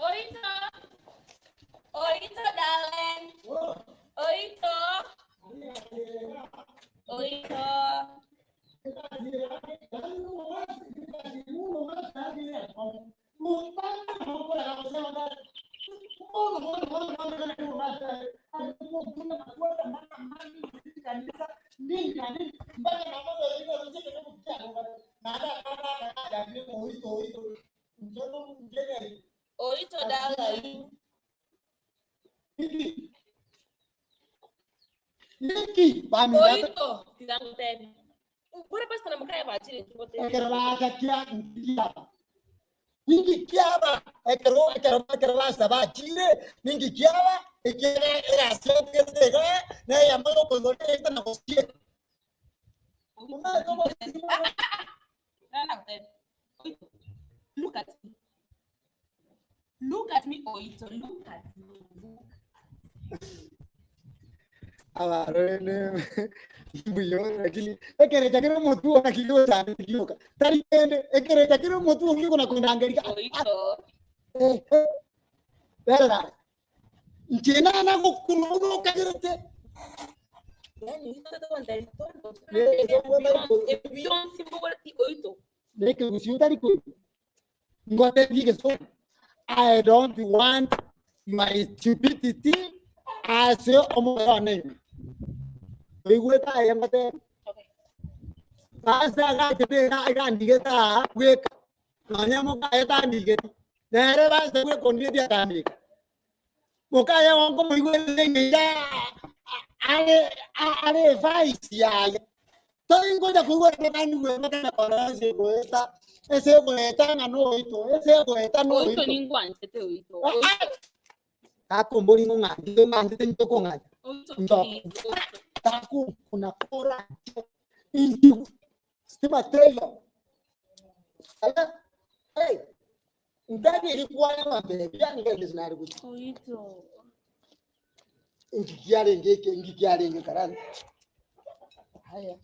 Oito. Oito, darling. Oito. Oito. Oito, darling. Niki bami Oito. Tizangu. Bora basi na mkaya bachile tubote. Ekero bagakia nkiaba. Ningi kiaba ekero ekero ekero basa bachire ningi kiaba ekere era siete na ya mano con esta na gosie. Look at me. Look at me, Oito. Look at me. Abarene mbuyo lakini ekere chakiro mutu na kiyo cyane kiyoka tari kende ekere chakiro mutu ngiko na kundangerika Oito. Eh bera nchina na gukunugo kagirete. Yani, Oito. Leke gusiyo tari ku ngote bige so I don't want My stupidity ase omorone. Igweta yamate. Sasa gachete gandigeta weka. Nanya mukaya tandigeta. Nere basa we kondie tandika. Mukaya wangu muigwe ngira ale ale vice ya. Toingoja kuigwa tani we makana koranze goeta. Ese goeta na no ito. Ese goeta no Oito ito. ningwanchete oito. Kakumburi ng'ang'ande ng'ang'ande ntoko ng'ang'ande. Oito Ndo. please. Oito. Taku kuna kora inji stima trailer. Ala hey ndani ilikuwa na mabebi yani ngeke zinari kuti Oito. ngikiarenge ke ngikiarenge karani. Haya.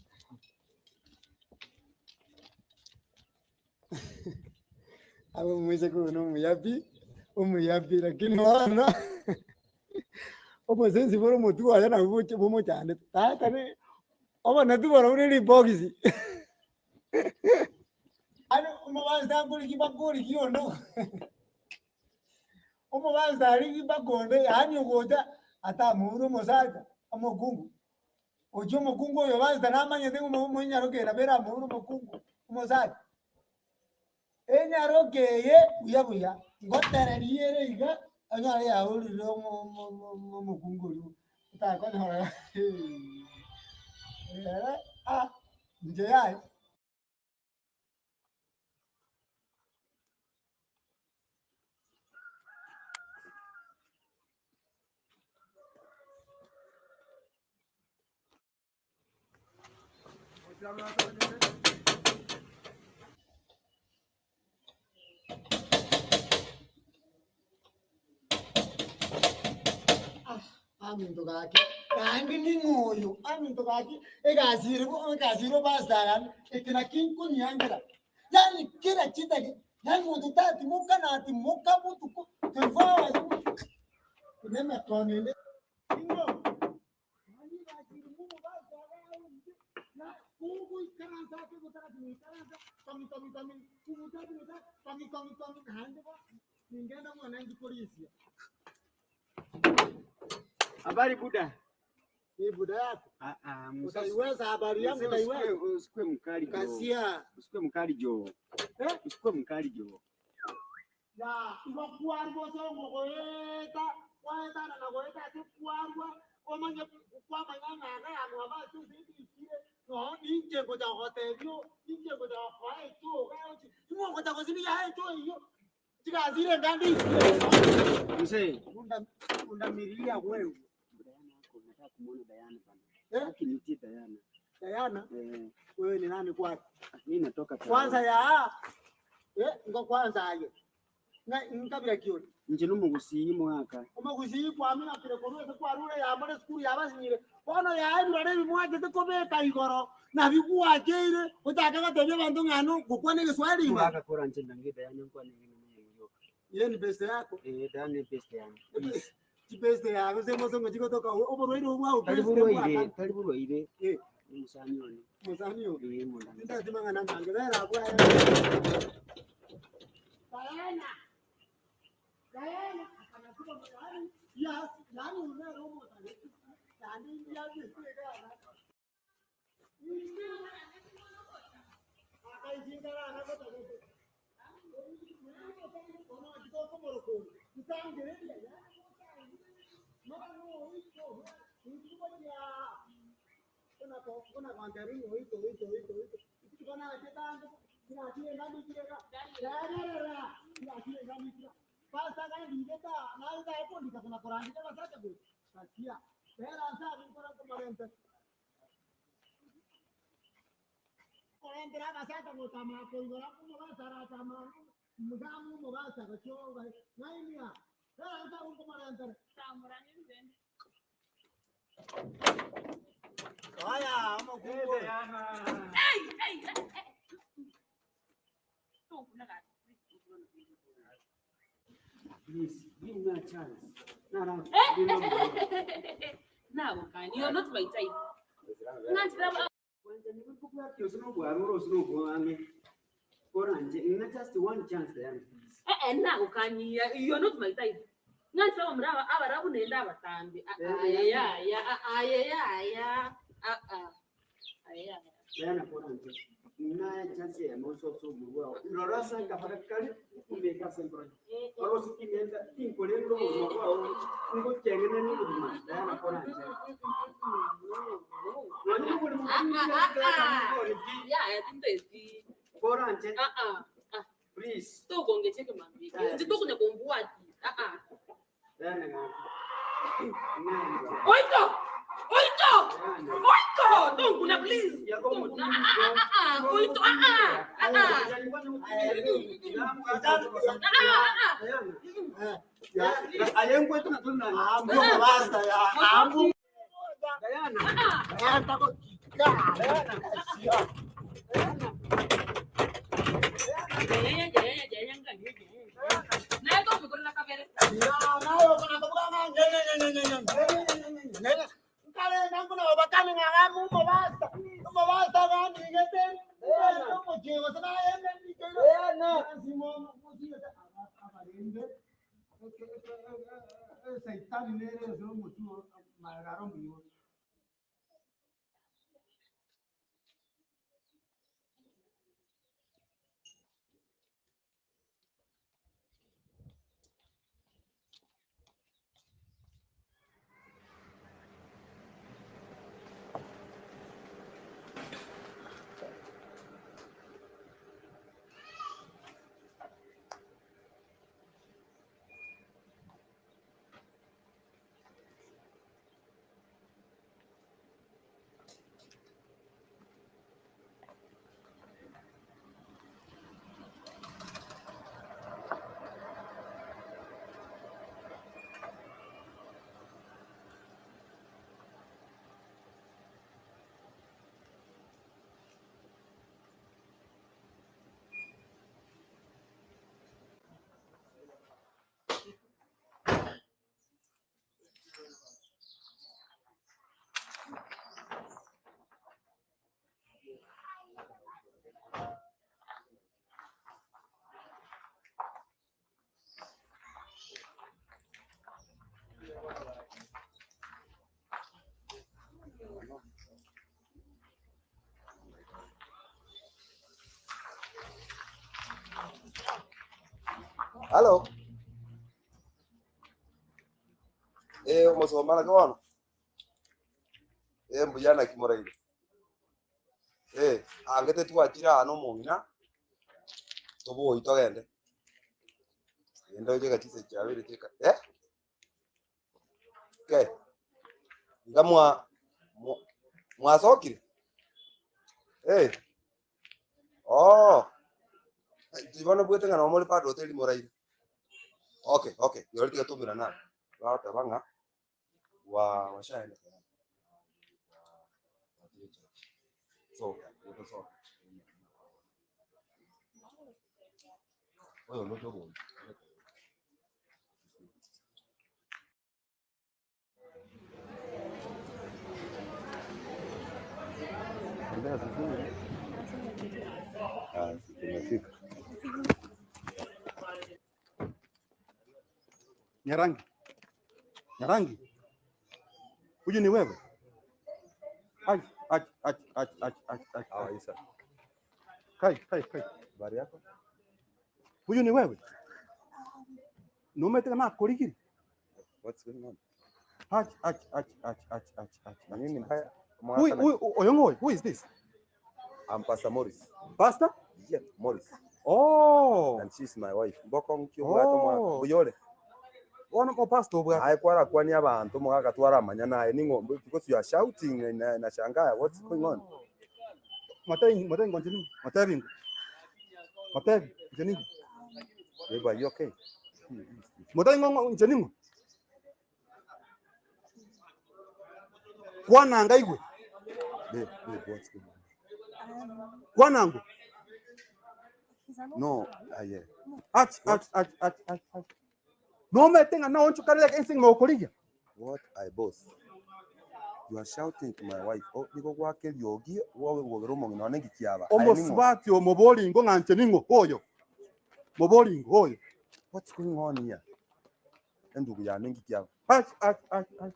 Abo mweze kuno muyapi umuyapi lakini wana omusensi boro mutu aya na buche bomo cyane tata ne oba natubora uri box ano umubanza nguri kibakuri kiondo umubanza ari kibakonde yani ugoja ata muru musaza omukungu ojo mukungu oyo banza namanye ndi umunyarokera bera muru mukungu umusaza enyarokeye buya buya ngotereriere iga anyare yaurire omukungu ori utakonyora ah nje yayo. Aminto gaki kandi ningoyo aminto gaki egaziro egaziro bazarani ekina kinkunyangira yani kila chitaki yani muntu tati muka nati muka mutuko tevawa kunema konende ingo yani baziro mu bazarani na kubu ikaranza ke gotara ikaranza tomi tomi tomi kubu tati tomi tomi tomi hande ba ningenda mwana ngipolisi. Habari buda. Ni buda yako. Utaiweza habari yangu utaiweza. Usikue mkali jo. Kasia. Usikue mkali jo. Eh? Usikue mkali jo. Ya, iwa songo goeta, waeta na goeta tu kuarwa, omanye kwa manyanga na ya mwaba tu sindi no ninje goja hotelio, ninje goja kwa eto, iwo goja gosini ya eto iyo. Tikazire ngandi. Mzee, undamilia wewe. Nataka kumuona Diana bana. Eh? Akinitie Diana. Diana? Eh. Wewe ni nani kwake? Mimi natoka kwanza ya. Eh, ngo kwanza aye. Na nkabira kioni. Nje numugusiyi mwaka. Umugusiyi kwa mimi napire koruwe kwa rure ya mare skuru ya basinyire. Bono ya ebirore bimwaje tekobeka igoro na biguakeire utaka gatebya bantu ngano gukwana Kiswahili. Mwaka kora nje ndange Diana kwa nini mwenyewe. Ile ni pesa yako. Eh, Diana ni pesa yangu. Chipeste yako sema songo chikotoka oborwaire obwa Tali burwaire. Eh, musani oni. Musani oni. Eh, munda. Ndatima ngana mange bera bwa. Diana. Diana akanakuba mwana. Ya, yani una romo tani. Yani ya ni ga. Akai jingara anakota. Hey, hey, hey. Please give me a chance. No, no. Now, can you're not my type. Not just one chance, Diana, please. Now, can you? You're not my type. Ng'anchira abamura abarabu nende abatambi. Ayaya, ayaya, ayaya. Diana pona nje. Na chance ya moso so mwa. Lorasa ngafarakali kumeka sempro. Orosi kimenda tinkolendo mwa ngo chengene ni kuma. Diana pona nje. Nani ko mo Ya, tindezi. Pona nje. Please. Tokonge cheke mambi. Nditokunya kombuati. Diana nga. Oito! Oito! Oito! Tonguna please. Tonguna. Oito. Halo. Omusomana kono. Mbuyana kimoraire. Angete twachira ano mong'ina toboi togende. Endo cheka tise chabere cheka. Okay. Ngamwa mwasokire. Oh. Tibona bwete ngana mole pa hoteli moraire. Okay, okay. Yori tumira na. Ba banga wa washaenda. So, so. Oyo no jogo. Tumefika. Nyarangi. Nyarangi. Huyu ni wewe? Ai, ai, ai, ai, ai, ai, ai. Ah, Isa. Kai, kai, kai. Habari yako? Huyu ni wewe? Nume tena korigiri. What's going on? Ai, ai, ai, ai, ai, ai, ai. Nini mbaya? Who, Oyongo, who is this? I'm Pastor Morris. Pastor? Yeah, Morris. Oh. And she's my wife. Mboko mkiwa oh. Buyole. Ono mo pastor bwa. Ai kwara kwani abantu mugaka twaramanya naye ningo because you are shouting na shangaa what's going on? Matai matai continue. Matai bingo. Matai continue. Beba, you okay? Matai ngongo continue. Kwana ngaigwe. Babe, babe, what's going on? Kwanangu. No, yeah. Ach, ach, ach, ach, ach, ach. No me tenga na oncho karele ensing mo korigia. What I boss. You are shouting to my wife. Oh, niko kwake yogi wowe wogero mo ngina nengi kiaba. Omosubati omobolingo nganje ningo oyo. Mobolingo oyo. What's going on here? Endugu ya ningi kia. Ach ach ach ach.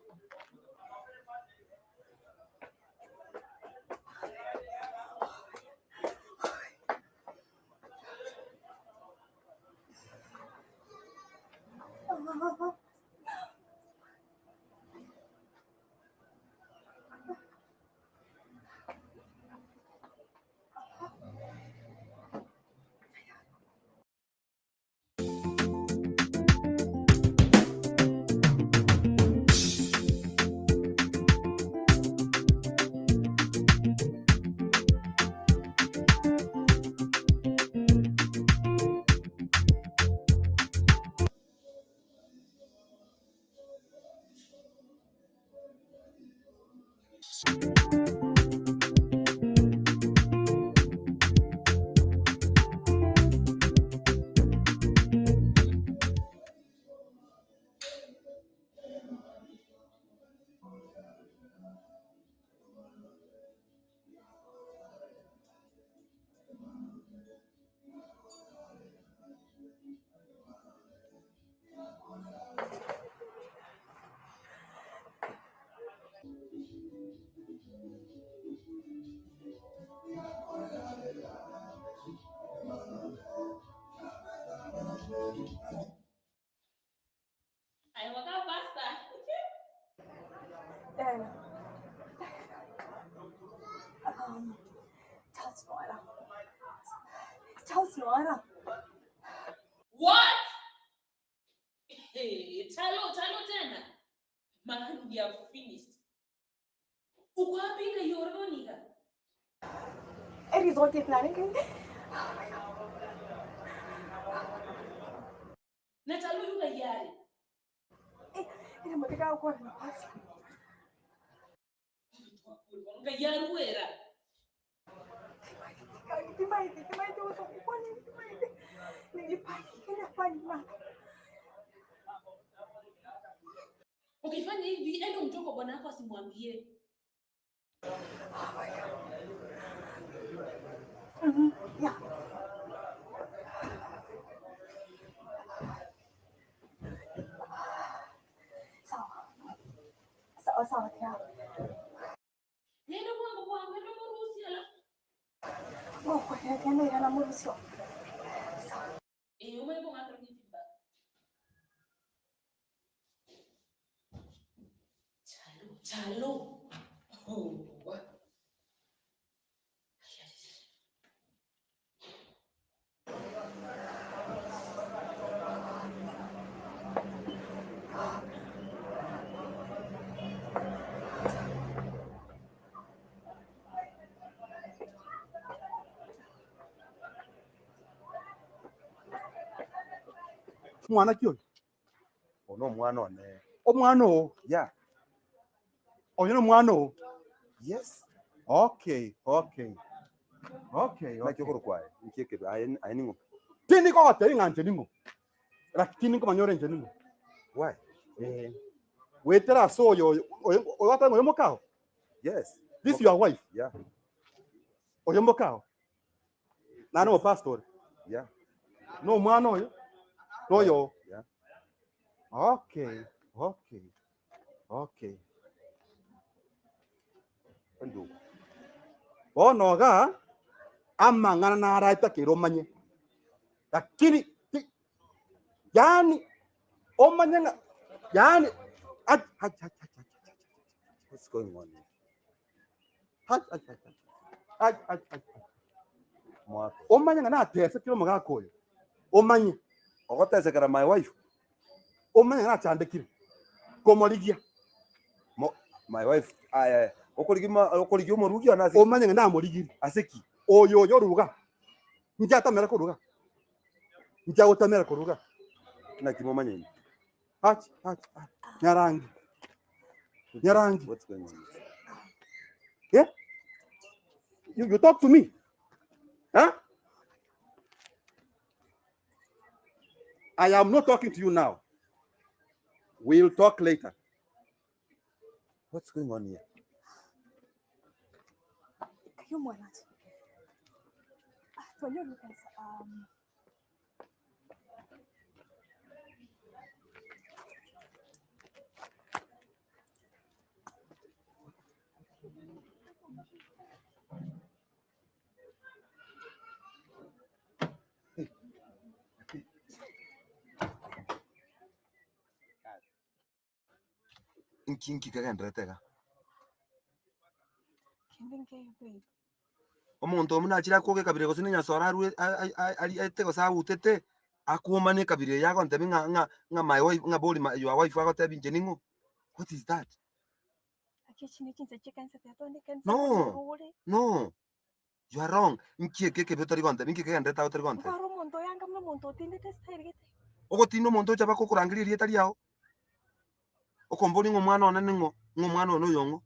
I waka faster. Diana. Charles Noara. Charles Noara. What? Hey, Chalo, Chalo tena. Man, we are finished. Uko wapi nga Yoronika? A resort is planning. Oh my God. Na Chalo yuka yari. Ina moteka uko na pasta. Nga yaruera. Ukifanya hivi ende umtoke bwana wako asimwambie. Oh my God. Yeah. Sawa. Sawa sawa yeah. Nenda kwangu kwangu enda muruhusi alafu. Oh, kwa nenda ila muruhusi. Sawa. Eh, umwe ngakho feedback. Chalo, chalo. Oh. Mwana ki oyo? Ono mwana one. Omwana o? Yeah. Oyo no mwana o? Yes. Okay, okay. Okay, okay. Nakyo korokwaye. Nikeke aye aye ningo. Tini ko teri nganje ningo. Lakini ko manyore nje ningo. Why? Eh. Wetera so yo oyo wata oyo mokao. Yes. This your wife? Yeah. Oyo mokao. Na no pastor. Yeah. No mwana oyo. No yo. Yeah. Okay, okay. Okay. Ndugu. Bono ga amang'ana naraita kiromanye. Lakini yani omanye nga yani aj aj aj aj aj. What's going on? Aj aj aj. Aj aj aj. Mwako. Omanye nga natese kiro magakoyo. Omanye. Ogotese kara my wife. Omanye nga nachandekire. Komorigia. My wife ay okorigima okorigio morugi anasi. Omanye nga namorigire. Aseki. Oyo yoruga. Njatamera koruga. Njagotamera koruga. Na kimomanye. Ach ach ach. Nyarangi. Nyarangi. What's going on? Yeah? You talk to me. Huh? I am not talking to you now. We'll talk later. What's going on here? Kayo mwana. Tonyo Lucas, Nki kagenderetega. Kende nkeyo babe. Omonto omu nachira kwoge kabire gose nenyasora arwe ari ete gose agutete akwomane kabire yagontebi ng'a ng'a ng'a my wife ng'a bori your wife agotebi inche ning'o. What is that? Akechi nechinsa chi'ekanisa tiga ekanisa No. No. You are wrong. Nki eke kebe otari gontebi nki kegenderete otari gontebi. Nkwara omonto oyanga buna omonto otindete style gete. Ogotinda omonto ocha bakokorangeria erieta riao. Okombori ng'o omwana one ning'o ng'o omwana one oyo ng'o.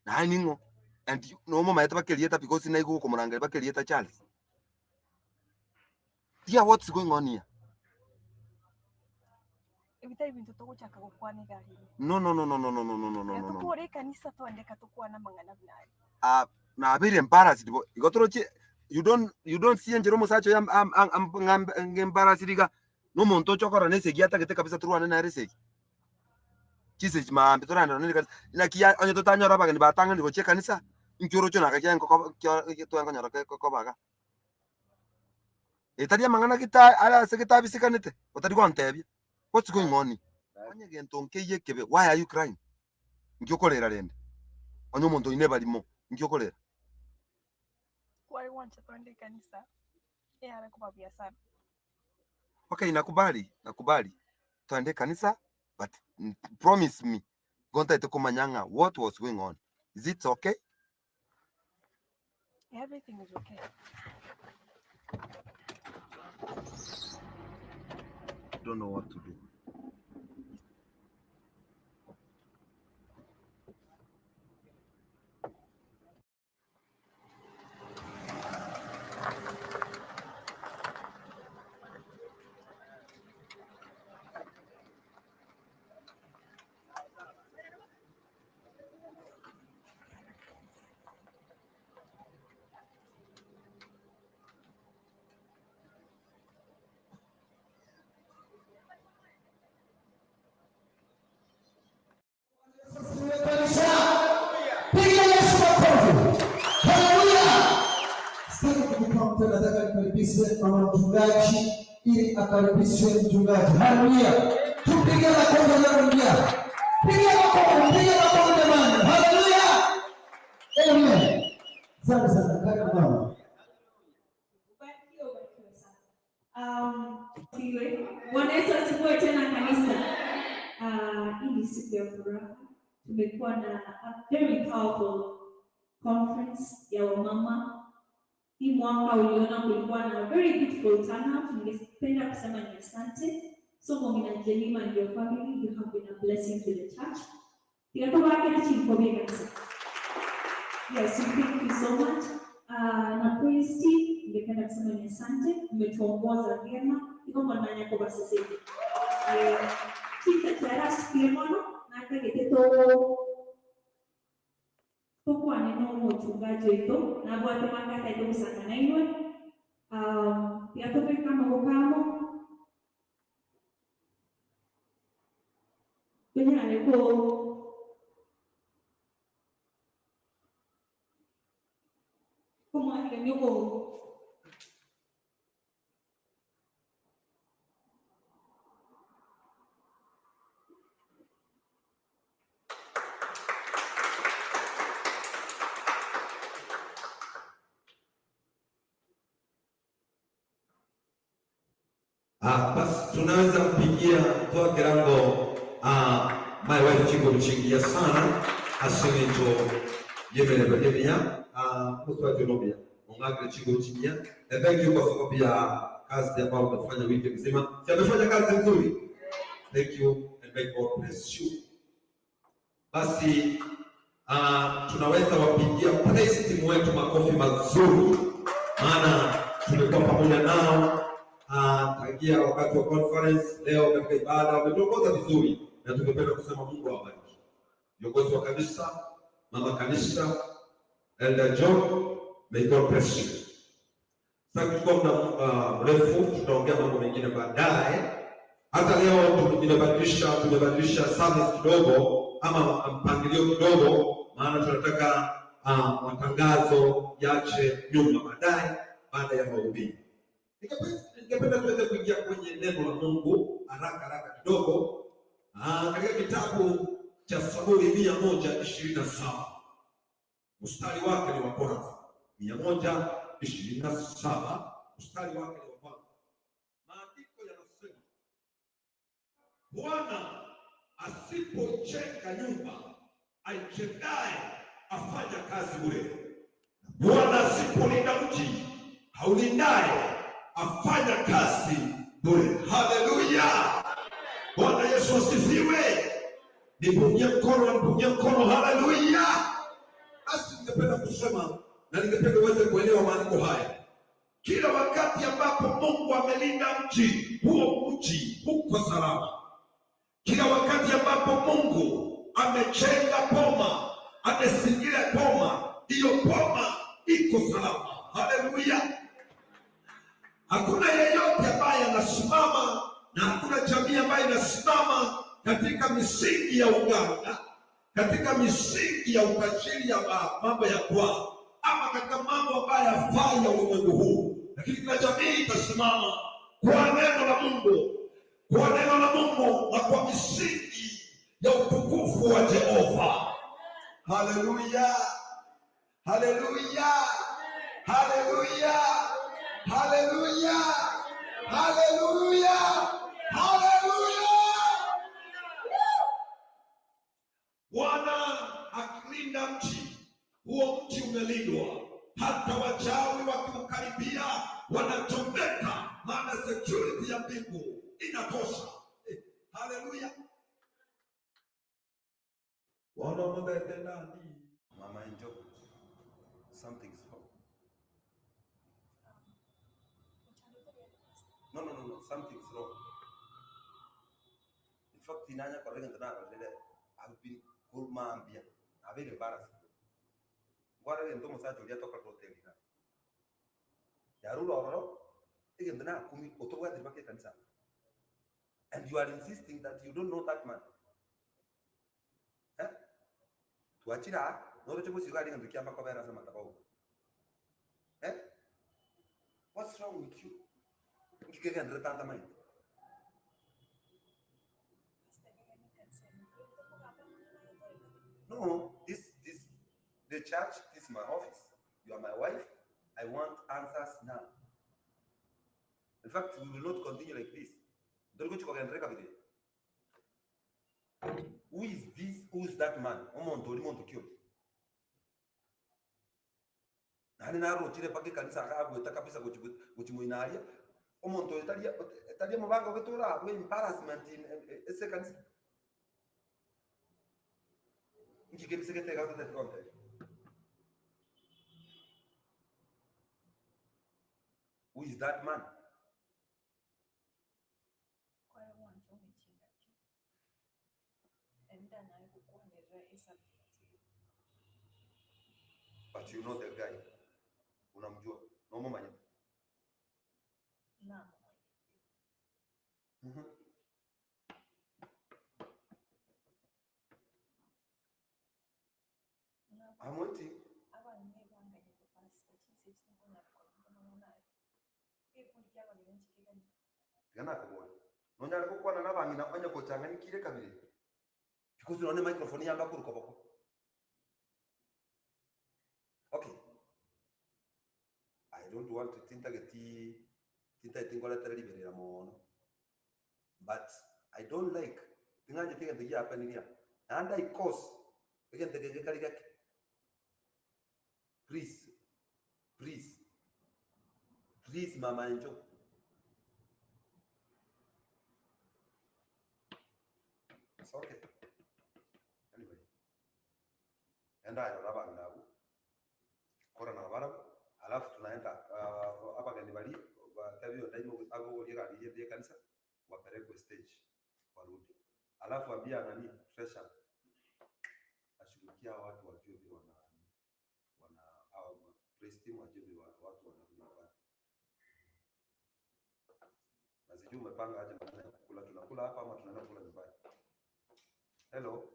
Naye ning'o. And no momaete bakerieta because naigo okomorangeria bakerieta Charles. Dear, what's going on here? Ebitari binto togochaka gokwana iga ime. No, no, no, no, no, no, no, no, no, no, no, no. Tukore ekanisa twandeka tukwana mang'ana buna aria. Ah, nabeire embarrassed bo. Igo toroche you don't see enjera omosacha oyo ng'embarrassed iga. Nomonto ocha okora nesegi atagete kabisa torwane nere esegi. Chisegi maambi torande nere kanisa. Naki onye totanyora abageni batang'ani gochia ekanisa, inki oroche naka kia engoko twankonyora kobaga. Etari amang'ana geta are ase getabisikanete, otari gontebia. What's going on here? Onye gento nkeiyo ekebe, why are you crying? Nki okorera rende? Onye omonto oine barimo, nki okorera? Kware gwancha twende ekanisa eyare koba buya sana. Okay, nakubali, nakubali. Twende kanisa, but promise me, gontaete komanya ng'a what was going on. Is it okay? Everything is okay. Don't know what to do. Piga Yesu makofi. Haleluya. Sitaki kukupa mtu, nataka nikaribishe mama mchungaji ili akaribishe mchungaji. Haleluya. Tupige makofi anapoingia. Piga makofi, piga makofi jamani. Haleluya. Amen. Asante sana. Karibu mama. Ubarikiwe, ubarikiwe sana. Siwe. Bwana Yesu asifiwe tena kanisa. Hii ni siku ya furaha. Tumekuwa na a very powerful conference ya wamama. Hii mwaka uliona kulikuwa na very beautiful turnout. Ningependa kusema ni asante. So Momina Jelima and your family, you have been a blessing to the church. Tikatobakera chinkobie kanisa. Yes, so thank you so much. Na praise team, ningependa kusema ni asante, mmetuongoza vyema. Iko mwananya kwa basi. Chita kiara sikie mono na kagete to tokwane no muchungaji wetu na bwate makata ito kusanga na iwe. Tiatoke kama gokamo. Kwenye ko kumwahira nyoko. Ah, basi tunaweza mpigia toa kirango my wife Chiko mchingia sana asinito yemele yemia mtu Nobia ongakile Chiko mchingia, and thank you kwa sababu ya kazi ambayo umefanya wiki mzima. Si amefanya kazi nzuri. Thank you and may God bless you. Basi tunaweza wapigia praise team wetu makofi mazuri, maana tumekuwa pamoja nao tangia wakati wa conference. Leo katika ibada wametuongoza vizuri, na tungependa kusema Mungu awabariki viongozi wa kanisa, mama kanisa, Elder John, may God bless you. Sasa kuchukua muda mrefu, tutaongea mambo mengine baadaye. Hata leo tumebadilisha service kidogo ama mpangilio kidogo, maana tunataka matangazo yache nyuma baadaye, baada ya mahubiri. Ningependa tuweze kuingia kwenye neno la Mungu haraka haraka kidogo. Katika kitabu cha Zaburi 127 mstari wake ni wa kwanza. 127 mstari wake ni wa kwanza. Maandiko yanasema, Bwana asipojenga nyumba, aijengaye afanya kazi bure. Bwana asipolinda mji, haulindaye afanya kazi bure. Haleluya! Bwana Yesu asifiwe. Nipungie mkono, nipungie mkono. Haleluya! Basi ningependa kusema na ningependa uweze kuelewa maandiko haya. Kila wakati ambapo Mungu amelinda mji, huo mji uko salama. Kila wakati ambapo Mungu amejenga boma, amezingira boma, hiyo boma iko salama. Haleluya! Hakuna yeyote ambaye anasimama na hakuna jamii ambayo inasimama katika misingi ya uganga, katika misingi ya utajiri ya mambo ya kwao, ama katika mambo ambayo yafai ya ulimwengu huu, lakini kila jamii itasimama kwa neno la Mungu, kwa neno la Mungu na kwa misingi ya utukufu wa Jehova. Haleluya, haleluya, haleluya, haleluya, haleluya, haleluya. Bwana akilinda mji, huo mji umelindwa. Hata wachawi wakiukaribia wanachomeka, maana security ya mbingu inatosha. Haleluya. Bwana mubete nani? Mama Enjo, something's wrong. No, no, no, no, something's wrong. In fact, inanya kwa rega ndana kwa rega, I've been kurmaambia. I've been embarrassed. Ngwara rega ndomo sacho lia toka kwa hoteli na. Yarula ororo, ege ndana kumi otobwa diribake kanisa. And you are insisting that you don't know that man. Eh? Tuachira, noro chebo sigari ndukia makobera sama tabau. Eh? What's wrong with you? Ngike ndretanda mai. No, this the church, this is my office. You are my wife. I want answers now. In fact, we will not continue like this. Who is this? Who is that man? Omonto, omonto kio. Nani naro chile pake kanisa akabu kabisa kuchimuinaria. Omonto italia italia mubango ketura we embarrassment in ese kanisa. Who is that man? But you know the guy. Unamjua. No mama. No. Mm-hmm. I'm waiting. Nonyala kukwana nabangina onye kochanganyikire kabiri. Because unaona microphone yamba kuruka bako. Okay. I don't want to tinta geti tinta tingola tereri mono. But I don't like tinganje tinga tigia hapa nilia. And I cause again the gari. Please. Please. Please, Mama Enjo. It's okay. Anyway. Enda raba ndabu. Kora na barabu. Alafu tunaenda hapa gani bali tabio ndaimo abo lira liye kanisa wapelekwe stage warudi. Alafu ambia nani treasure ashughulikia watu wajue vile wana au praise team wajue vile watu wanarudi nyumbani. Na sijui umepanga aje maneno ya kukula, tunakula hapa ama tunaenda kula nyumbani? Hello.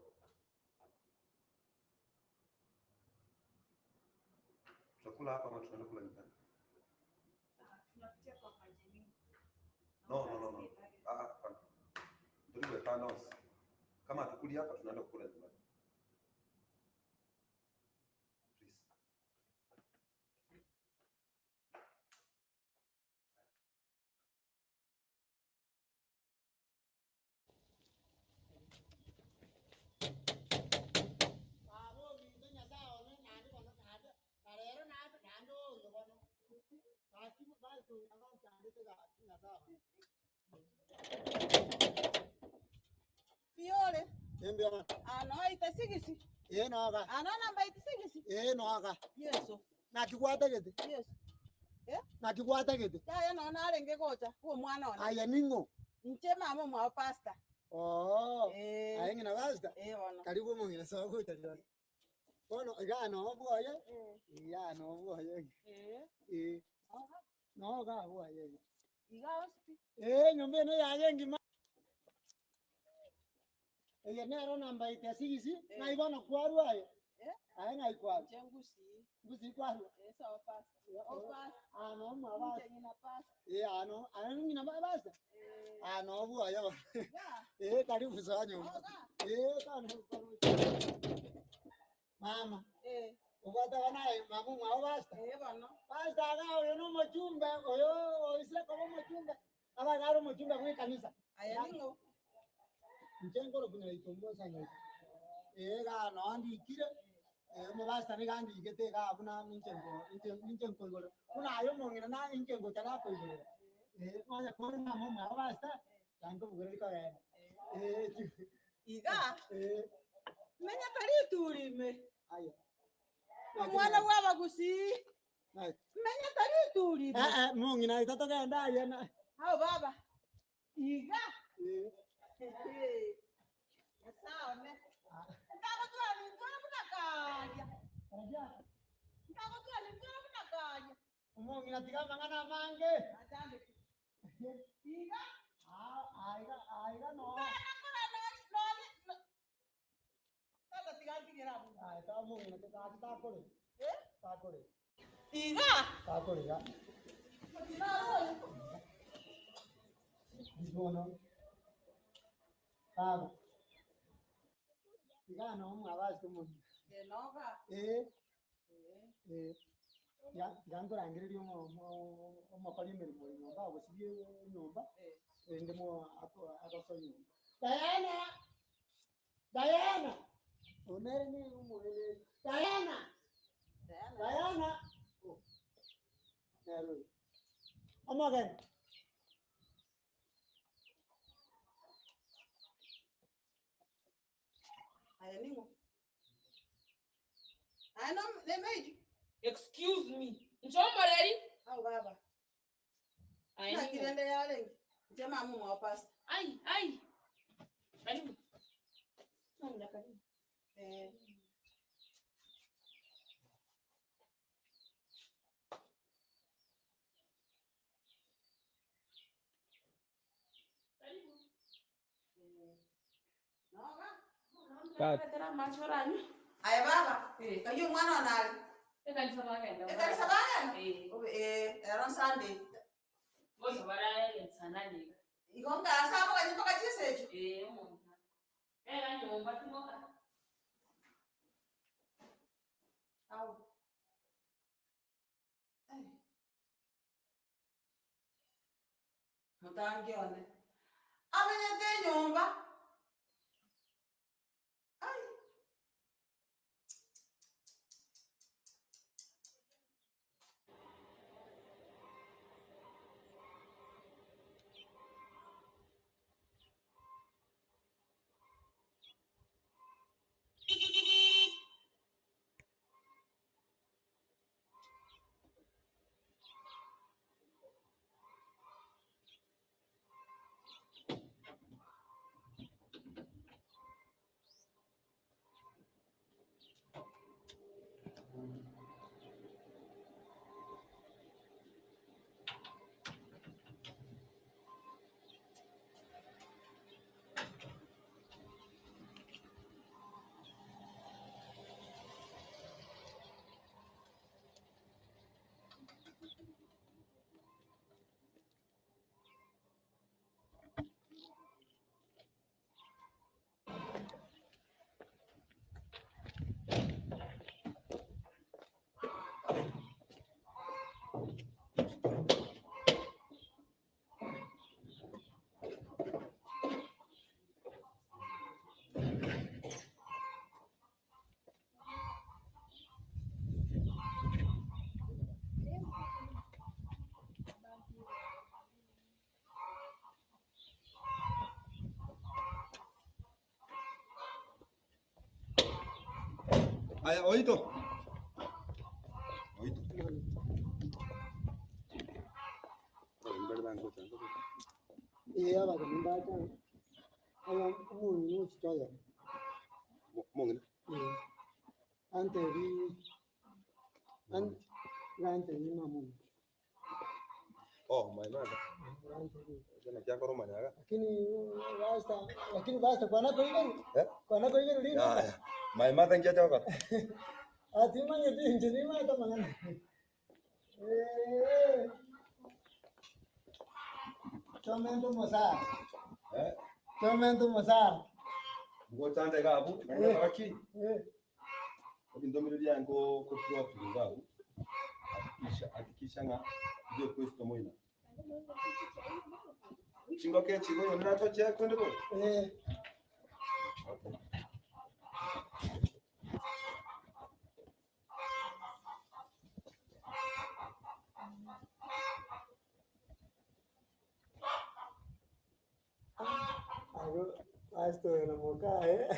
Tunakula hapa ama tunaenda kula nyumbani? Tunapitia kwa majini. No, no, no, no. Ah, hapana. Ndio thanos. Kama hatukuli hapa tunaenda kukula nyumbani. Please. Fiore. Embia. Ano itasigisi. Eh noga. Ano namba itasigisi. Eh noga. Yeso. Nakigwata gete. Yeso. Eh? Nakigwata gete. Yaya no narenge gocha uwo mwana one. Aya ningo. Nche mama mwa pastor. Oh. Eh. Aye ngina pastor. Eh bono. Karibu mungina sawa gocha jona. Bono iga no bwoye. Iya no bwoye. Eh. Eh. Noga bwoye. Iga osipi. Eh nyombe no yaye ngima. Eye nero namba itasigisi na ibona kwarwa aye. Eh? Aye na ikwarwa. Nche ngusi. Ngusi kwarwa. Eh sawa pastor. O pastor. Ano mwa Nche ngina pastor. Eh ano, ano ngina basta. Eh. Ano bwoye. Ya. Eh karibu sawa nyumba. Oga. Eh kano kano. Mama. Eh. Ubata wanaye mama mwa basta. Eh bono. Basta aga oyo no mochumba oyo oisle kobo mochumba. Aba garo mochumba kwe kanisa. Aya ningo. Nchengoro kunya itombo sanga. Eh ga no andi kire. Eh mo basta ni gandi gete ga buna nchengo nchengo igoro. Kuna ayo mongina na nchengo tala ko igoro. Eh manya ko na mo mwa basta. Tango bugere ko eh. Eh Iga. eh Menya tari turime. ayo. Omwana bw'abagusi. Ayo. Menya tari turime. Eh eh mongina itatoka ndaye na. Hao baba. Iga. Eh Sawa ne. Ndakotwa ningona bunakanya. Araja. Ndakotwa ningona bunakanya. Mongina tiga mangana mange. Atambe. Iga. Ah aiga aiga no. Ndakora no no. Tata tigantigira bu. Ay ta mongina te ta ta kore. Eh? Ta kore. Iga. Ta kore ga. Disbono. Baba. Iga no mwa basta mo. Eh noga. Eh Eh. eh ya ya ngorangiriria omokori emirimo nyomba agosibie nyomba Eh. ndimo agoso nyomba. Diana. Diana. Onere ni umugele. Diana. Diana. Diana. Oh. Nero. Omogen. Aya ningo. Aya no ne meji. Excuse me. Nchomoreri? Hao baba. Aya ningo. Nakirende yale. Nche mama mwa pastor. Ai, ai. Karibu. Nenda karibu. Eh. Karibu. Noga. Cut. Tera machoranyu. Aya baba. Eh. Kayo mwana onali. Ekanisa bagenda. Ekanisa bagenda? Eh. Obe eh era on Sunday. Bose barayenza nani. Igonga asaba kanye paka chisecho. Eh, umuntu. Era nyumba timoka. Au. Eh. Mutangione. Amenyete nyumba. Ai. Aya oito. Oito. Iya bakambacha. Aya umuntu uchitoya. Mongene. Ante vi ante vi mamu. Oh my mother. Lakini basta kwa nako ile. Kwa nako ile lini? My mother ngia chako. Ati manye tinje ni mata mangana. Eh. Chomento mosa. Eh? Chomento mosa. Ngo chande gabu, nanga baki. Eh. Indomiro lyango ko drop ngabu. Hakikisha nga ndio Kristo moina. Chingo ke chingo yona to che kwende bo. Eh. Esto de la boca, ¿eh?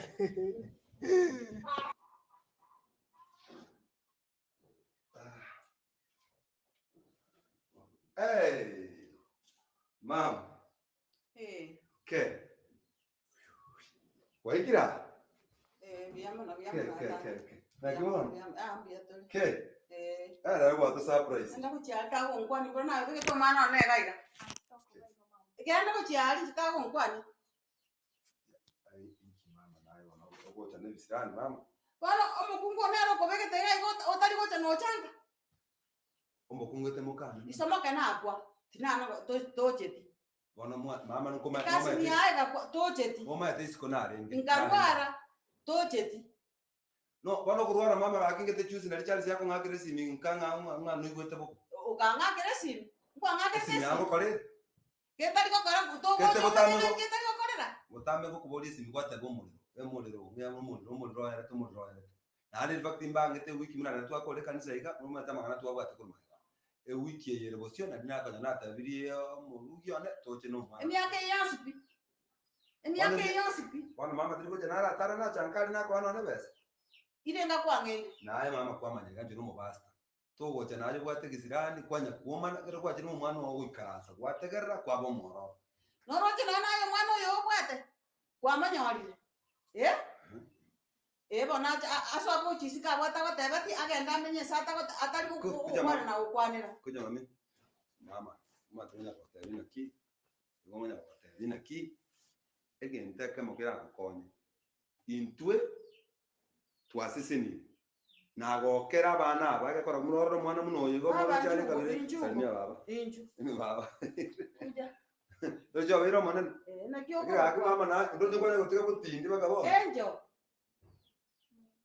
Hey, mom. Hey. ¿Qué? Waikira. ¿Qué? ¿Qué? Ah, what a surprise. Anda kuchiaka ngwani bona vike tomana ne gaira. Ke anda kuchiali chitago ngwani. Ai iki mama nayo na ogocha ne bisirani mama. Bueno, omukungu nero kobeke tega igo otari gocha no changa. Omukungu temokana. Isomoka nakwa. Tinana tocheti. Bona mama nuko mama. Kasi ni aega tocheti. Mama yatesiko narenge. Ngarwara tocheti. No, bano kurwara mama akingete chuzi na Charles yako ngakire simi nkanga nga nuigwete boko. Ukangakire simi. Ukangakire simi. Yango kore. Ketari ko kora kuto ko. Ketari ko korera. Gotame ko kubori simi kwate bo muliro. Emuliro, ngia muliro, muliro ya to muliro ya. Na ali fact imbangete wiki muna na twakore kanisa ika, mama tamanga twabwate kurma. E wiki yere bosio na dinaka na tabirie murugi one toche no mama. Emiaka yansipi. Emiaka yansipi. Bwana mama tiri ko tara na chankali na kwa no besa. Irenga kwange. Naye mama kwamanya kanje no mubasta. Togocha naye bwate gisirani kwanya kuomana kero kwa chiri mwana wa uikarasa. Gwategerera kwa bomoro. Noroche na naye mwana oyo bwate. Kwamanya wali. Eh? Eh bona aso apo chisika bwata gwatebati agenda amenye sata atari kukwana na ukwanira. Kuja mami. Mama, mama kwa ki. Ngomanya kwa ki. Egente kama kera kukonye. Intwe twasisini nagokera abana bagakora muroro mwana munoyo go muro cyane kabiri salimia baba inju baba kuja ndojo biro mwana eh nakyo ko mama na ndojo kwa gutega butindi bagabo enjo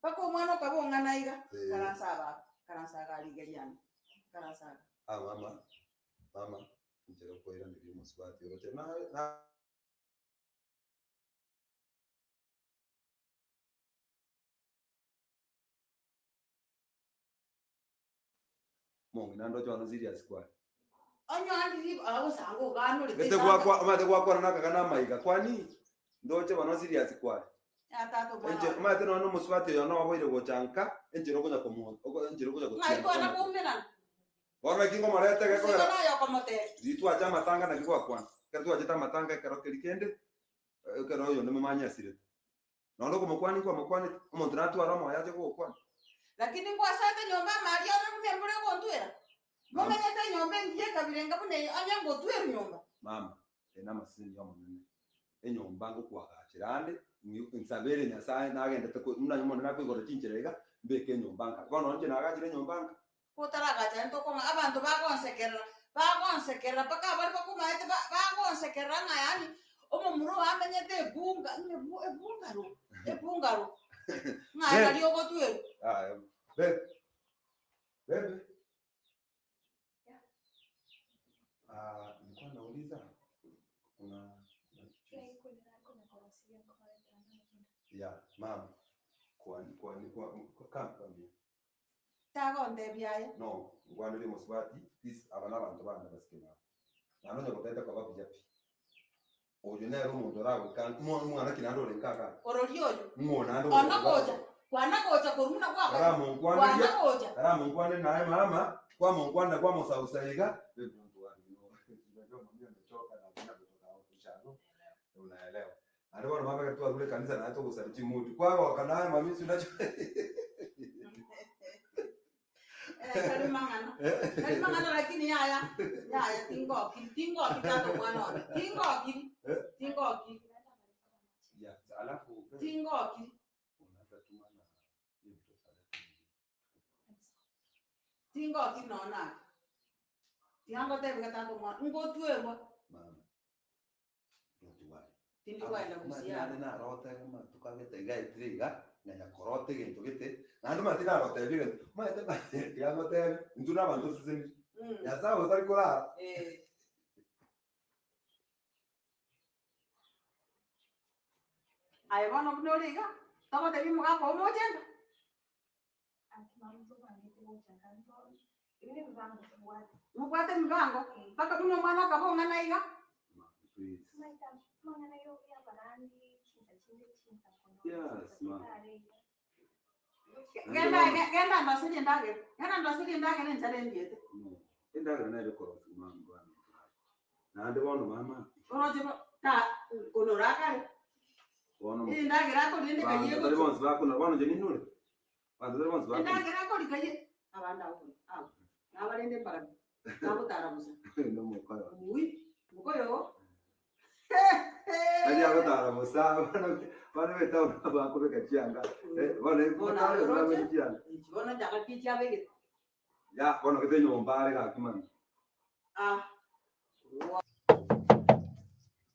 pako mwana kabonga naiga karansa baba karansa galigeriana karansa ah mama mama njero koira ndi musubati rote na Mungu nando chwana serious kwa. Onyo andi awo sango gano le. Bete kwa kwa amate kwa kwa naka kana maiga kwani ndoche bano serious kwa. Atato bwana. Enje amate no no muswati yo no waboire gochanka enje rokonya komo enje rokonya gochia. Ngai kwa na kumira. Bona kingo marete ke kwa. Siko nayo komote. Zitwa cha matanga na kikwa kwa. Katu ajeta matanga kero kelikende kero yo no manya sire. No no komokwani kwa mokwani omuntu natwara mo yaje ko kwa. Lakini ngwa sata nyomba Maria ora mbure gontwera. Mumenyete nyomba ngiye kabirenga bune anya ngotwera nyomba. Mama, ena masini yo munene. Enyomba ngokwagachirande nsabere nyasaye nagende ko muna nyomona nakwigora chincherega mbeke nyomba nka. Bono nje nagachire nyomba nka. Kotaragacha ntoko abantu bagonsekerera. Bagonsekerera paka bari bakumaete bagonsekerera ngayani omomuro amenyete ebunga ebungaro ebungaro. Ngaya ryogotwera. Ah, bebe. Bebe. Yeah. Ah, nilikuwa nauliza kuna ya mama kwa kwa Tagonde byaye. No, ngwa nili musubati this abana bantu bana basikema. Nanonya kuteta kwa babu japi. Oyo nero umuntu rawe kan mwana kinando lenkaka. Ororyoyo. Mwana ndo. Ona koja. Kwana gocha koruna kwa. Karamu nkwane. Kwana gocha. Karamu nkwane naye mama kwa munkwana kwa musausaiga. Unaelewa. Ndio mama akatoa kule kanisa na hata kusaliti mtu. Kwa wakanaye mami si unacho. Kali mangana. Kali mangana lakini yaya. Yaya tingo tingo kitando mwana wana. Tingo kiri. Tingo kiri. Ya, alafu tingo kiri. Tingo kiri naona. Tiango tebe katando mwana. Ngo tuwe Mama. Tindi kwenda kusia. Na rota kama tukagete gaitriga na nyakorote gento gete. Na ndo matina rota bige. Ma te ba ya no te nduna bantu sisi. Ya sawa utari kola. Eh. Ay bono noriga. Tamo te vimos acá como ochenta. Mubwate mibango. Paka buno mwana kabonga na iga. Yes, ma. Genda genda ndasije ndage. Genda ndasije ndage nenjale ndiyete. Indage nayo koro mama bwana. Na ande bono mama. Oroje ta konoraka. Bono. Indage rako ndende kaye ko. Bono bako na bono je ninure. Bantu bari bonse bako. Indage rako likaye abanda uko. Ah. Nabarende para. Nabo tarabusa. No mukoyo. Uy, mukoyo. Ari abo tarabusa. Bana beta bako bekachianga. Bana bana bekachianga. Bona jaga kicha bege. Ya, bono kete nyomba ari gakimani. Ah.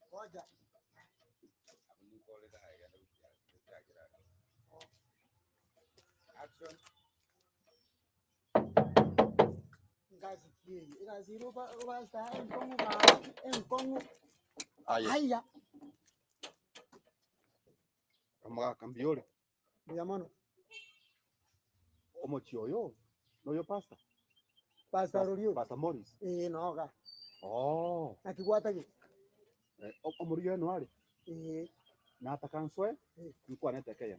Ngoja. Action. Ngazi kiyi, ngazi ruba ruba sta enkongu ba enkongu. Aya. Amagaka mbiore. Muyamano. Omochioyo. No yo pasta. Pasta Rulio. Pasta Morris. Eh no ga. Oh. Akigwata ki. Omurugio no ari. Eh. Na atakanswe nkwa netekeya.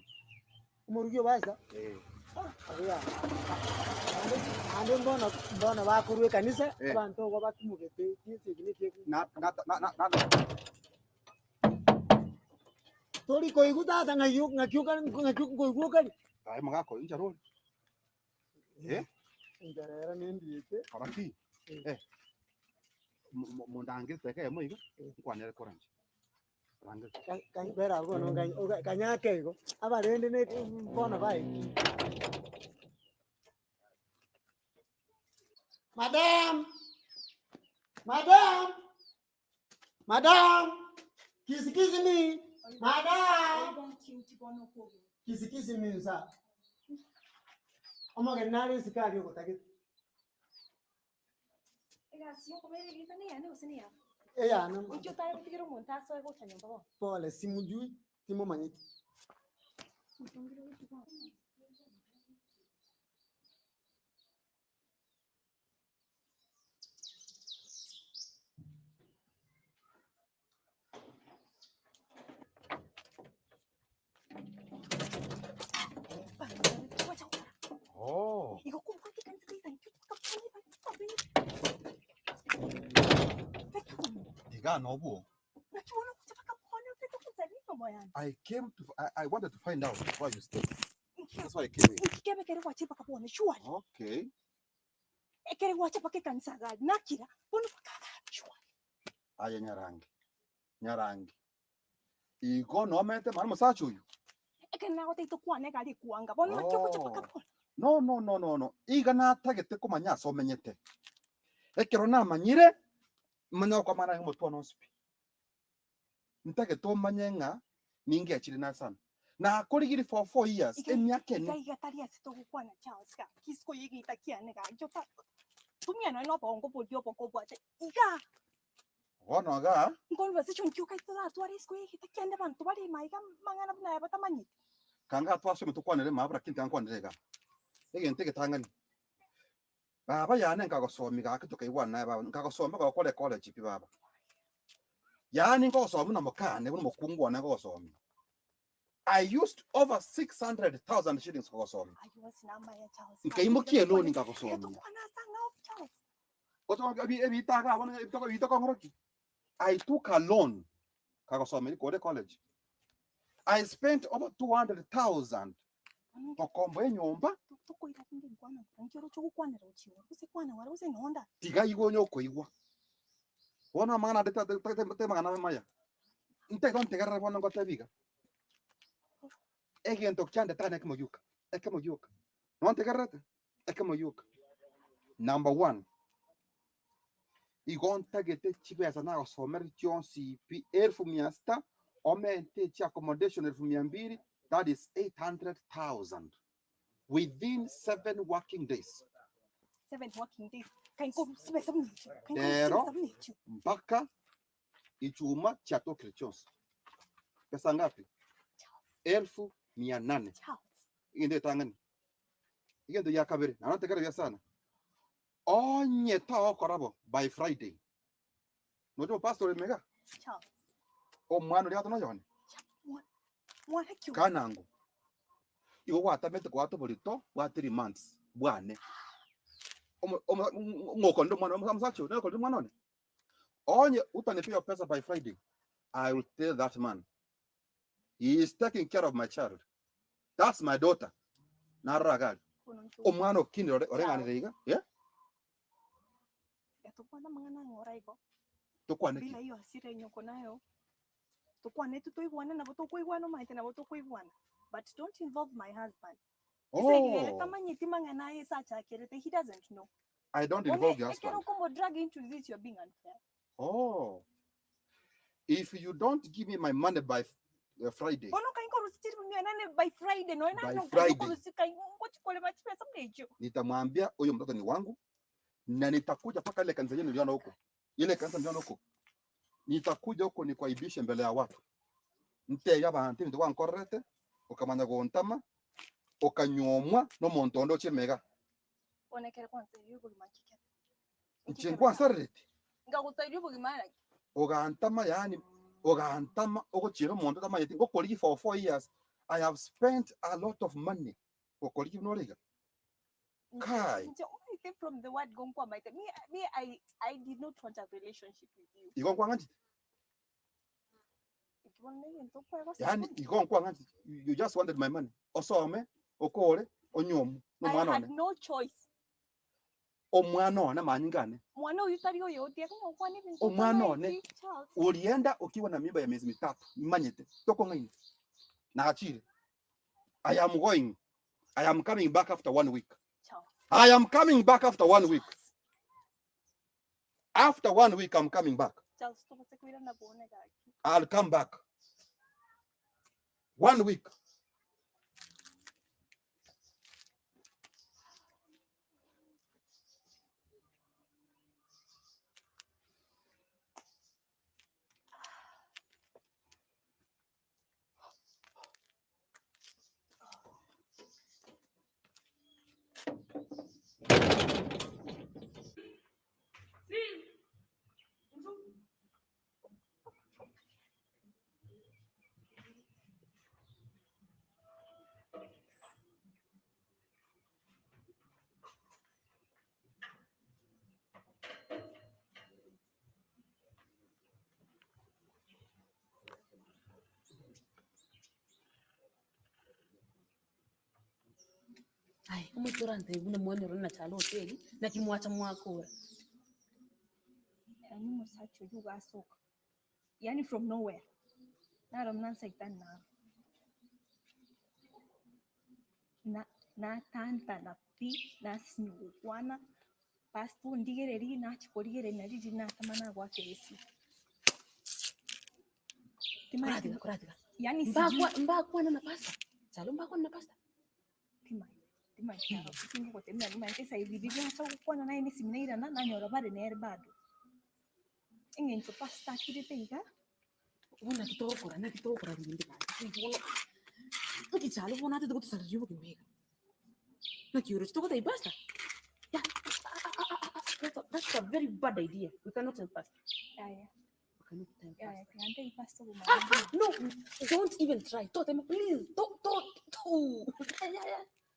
Omurugio basta. Eh. Ah, abuya. Ande mbona mbona bakurwe kanisa abantu go batumugete kinse kineke na na na na tori koiguta ta ngayu ngakyuka ngakyuka kali. Ai magako injaro. Eh? Injarera nendiyete. Karaki. Eh. Mundange teke mo iga nkwanere koranje. Range. Kan bera go no kanyake go. Abarende ne mbona bai. Madam! Madam! Madam! Kiss kiss me! Madam! Kiss kiss me sa. Omo genari sikari ogotagete. Eya no. Pole simujui timo manyiti. Oh. I came to I wanted to find out why you stay. That's why I came here. Okay. Aya nyarangi. Nyarangi. Igo no mete mara musachu uyu. No no no no no. Iga natagete kumanya so menyete. Ekero namanyire manya kwa mara ngomutwa no sipi. Ntagete omanye nga ninge achiri na sana. Na akorigiri for 4 years emyaka ene. Iga tari asito gukwana Charles ga kisko yigita kiane ga jota tumia no no bongo bolio bongo bwate iga Bono ga conversation kyo kai tola twari sko yigita kiane bantu bari maiga mangana buna batamanyi kanga twasome tukwanire mabra kinti ankwanire ga egente getangani baba yane nkagosomi gake tukaigwana naye baba nkagosoma gakore college pi baba yani nkogosoma na mukane buno mukungwana nkogosoma I used over 600,000 shillings kogosomia. Ayo sinamaya Charles. Nkaimukia eloni nkagosomia. Tukwana sangao Charles. Ebitaga abana ebitaka ngoroki. I took a loan kagosomia kode college. I spent over 200,000 gokombo enyomba. Tukoira kunge nkwana nkiro chokukwanira uchiwa. Usikwana wala usinonda. Tiga igo nyokoigwa. Bona mangana de te mangana maya. Nte don tegarra bona ngotebiga. Egento kyande tane ekimoyuka. Ekimoyuka. No ntegarrete ekimoyuka. Number 1. Igontagete chibesa nagosomera chionsi pi 600,000 omente chi accommodation 200,000, that is 800,000 within 7 working days. 7 working days. Kainko sibesa mnicho. Lero mpaka Ijumaa chatokire chonse. Pesa ngapi? 800,000. Igendo tangani. Igendo ya kabere. Na natekera bya sana. Onye ta okorabo by Friday. Nojo pastor mega. Charles. Omwana uri hatono yone. Mwana kyo. Kanango. Igo watamete kwa tobolito wa 3 months. Bwane. Omo ngokondo mwana msacho, ngokondo mwana one. Onye utanipea pesa by Friday. I will tell that man. He is taking care of my child. That's my daughter. Naragali. Omwana okindi orenganire iga. Yeah? Tukwana mangana ngora igo. Tukwane. Bila hiyo hasira yenye uko nayo. Tukwane tu tuiguane na botokuiguana maite na botokuiguana. But don't involve my husband. Oh. He doesn't know. I don't involve your husband. Drag into this, you're being unfair. Oh. If you don't give me my money by Friday. By Friday, no, by Friday. Nitamwambia huyo mtoto ni wangu na nitakuja paka ile kanisa yenu niliona huko. Ile kanisa niliona huko. Nitakuja huko nikuaibishe mbele ya watu. Nteya abantu ndio wankorete ukamanya gontama ukanyomwa no montondo chemega. Onekere kwanza yuko makike. Nchengwa sarete. Ngakutsaidia ubugimana. Ogantama yani ogantama ogochira omonto tamayete ngokorigi for 4 years. I have spent a lot of money. Okorigi norega. Kai. From the word gonkwa maite. Me I did not want a relationship with you. Igonkwa nganji. Yani igonkwa nganji. You just wanted my money. Osome, okore, onyomu, no mwana. I had no choice. Omwana one manyingane. Mwana uyu tari oyo kwani omwana one ulienda ukiwa na mimba ya miezi mitatu manyete toko ngaini na achire. I am going. I am coming back after 1 week. I am coming back after 1 week. After 1 week I'm coming back. I'll come back. 1 week. Ai, umuturante bune mwene rona chalo hoteli na kimwacha mwakora. Yani musacho yugasoka. Yani from nowhere. Naro mnansa itana. Na na tanta na pi na sinyugwana. Pasto ndigereri na chikorigere na riri na tamana gwakesi. Timati kuratiga. Yani mbakwa na pasta. Chalo mbakwa na pasta. Timati. That's a very bad idea. We cannot tell pasta. Yeah. We Yeah, I pastor. No, don't even try. Tote, please. Don't.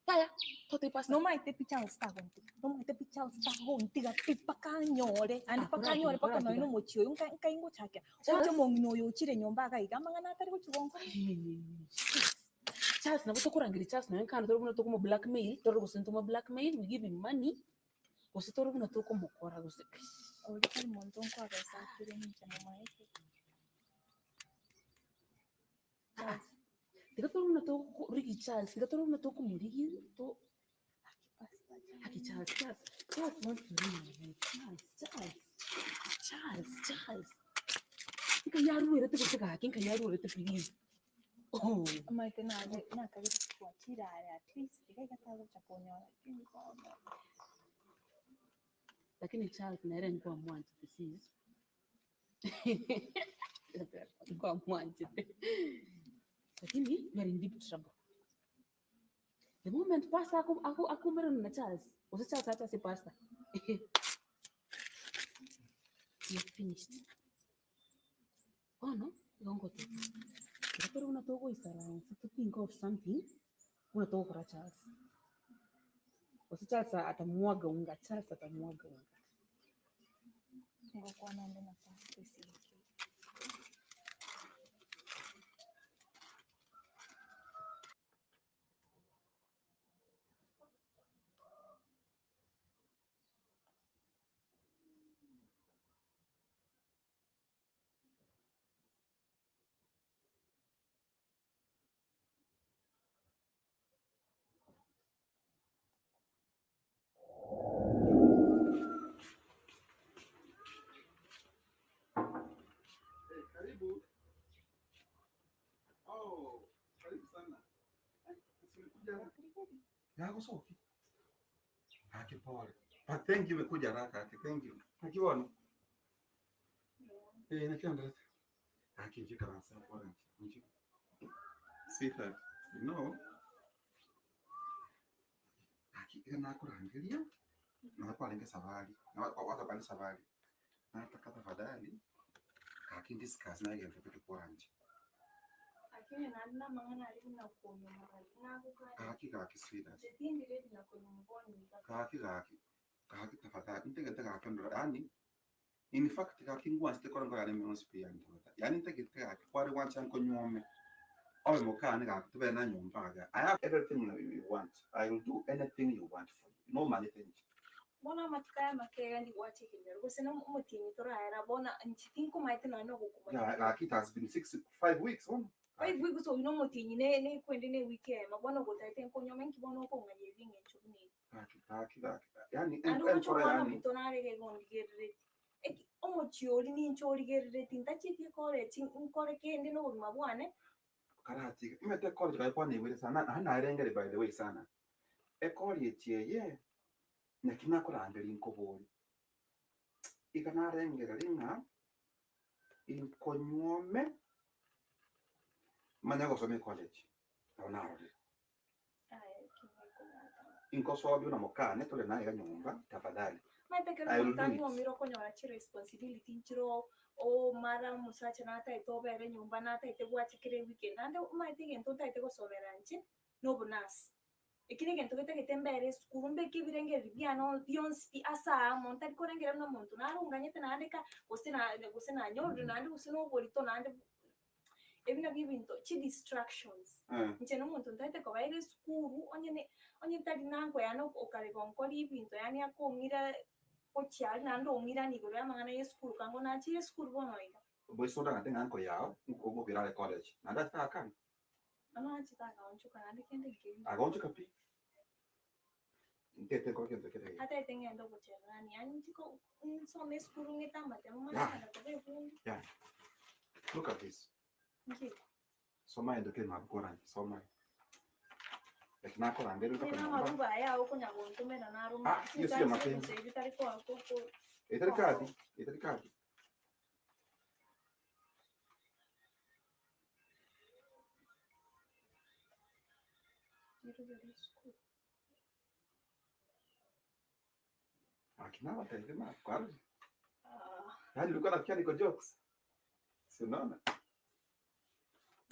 Yeah. Tote pastor. No maite picha sta gonti. No maite picha sta gonti ga pipakanyore. Andi pakanyore pakano ino mochio yunka ingo chake. Ocho mongino yo chire nyomba ga iga mangana atari kuchigongo. Charles na botokurangiri Charles na nkana toro buno tokumo blackmail, toro gusentuma blackmail, we give him money. Gose toro buno tokumukora gose. Ori monto kwa gasa kire ninja no maite. Tiga toro buno toku rigi Charles, tiga toro buno tokumurigi to Aki Charles, Charles wants to be Charles. Tika yaru ere tiko tika hakin ka yaru ere please. Oh. Maite na na ka kuachira at least tiga ikatazo cha kunyora. Lakini Charles na ere nikuwa mwanchi this. Nikuwa mwanchi. Lakini we are in deep trouble. The moment pastor akumera na Charles, usi Charles hata si pastor. You're finished. Ono, gongo tu. Pero una togo isaransa to think of something, una togo kora Charles. Usi Charles atamwaga unga, Charles atamwaga unga. Ngo kwa nande na pastor si. Karibu. Oh, karibu sana. Usimekuja haraka. Yako sofi. Haki pole. But thank you umekuja haraka. Haki thank you. Nakiona. Eh, nakiona. Haki njika rasa pole. Njika. Sweetheart, you know. Haki nakurangilia. Na kwa safari. Na watu kwa safari. Nataka tafadhali. Lakini discuss na yeye mtoto kwa nje. Lakini na mangana ali na kunyuma na kukaa. Haki haki sweetheart. Tindi ready na kunyumboni. Haki haki. Haki tafadhali niteke haki ndo yani in fact haki ngwa site kwa ngwa ni pia ndo. Yani niteke haki kwa wancha nkonyume. Awe mokane haki tube na nyumba ga. I have everything you want. I will do anything you want for you. No money thank you. Bona matukaya makega ndi wachekenyera gose no mutinyi torayara bona nchitinko maite na no gukuma. Yeah, like it has been 6 5 weeks on. 5 weeks so no mutinyi ne kwende ne weekend mabona gotaite nkonyo menki bona ko ngaye vinge chubni. Haki haki haki. Yani en kora yani mutonare gondigerere. Eki omochiori ni nchorigerere tintachitie kore chinkore kende no mabwane. Karati imete college kai kwa ni sana na arengere by the way sana. E college ye nakina kurangeri nkobori ikanarengera ringa inkonyuome manya gosome college onarore inkosobyo na mokane tole naye ganyumba tafadhali maite kero miro konyora chi responsibility nchiro o mara musacha nata itobere nyumba nata itebwachikire weekend nande maite gento ntaite gosomera nche no bonus. Ekine gento gete mbere skuru mbeke birengeri byano byonsi asa monta korengera no muntu narunganyete nandeka gose na nyodo nande gose no borito nande ebina bibinto chi distractions nche no muntu ntaite ko baire skuru onye tali nanko yano okare gonkori ibinto yani akongira ochiali nando ongira nigoro yamangana ye skuru kango na chi skuru bono iga boisoda ngate nganko yao ngo birale college nanda taka Ama chitaka onchuka nande kende kende agonchuka pi Ntete kwa kende kende hata itengendo kucherani yani chiko nsome skuru ngeta matemo mana kobe fundi. Yeah. Look at this. Okay. Soma endo kende mabukora soma. Lakini korangeri kwa nini maruba ya uko nyagontumena na ruma. Ah, hiyo sio mapenzi. Itari kadi, itari kadi. Akina wataende ma kwari. Yaani ulikuwa nafikia niko jokes. Si unaona?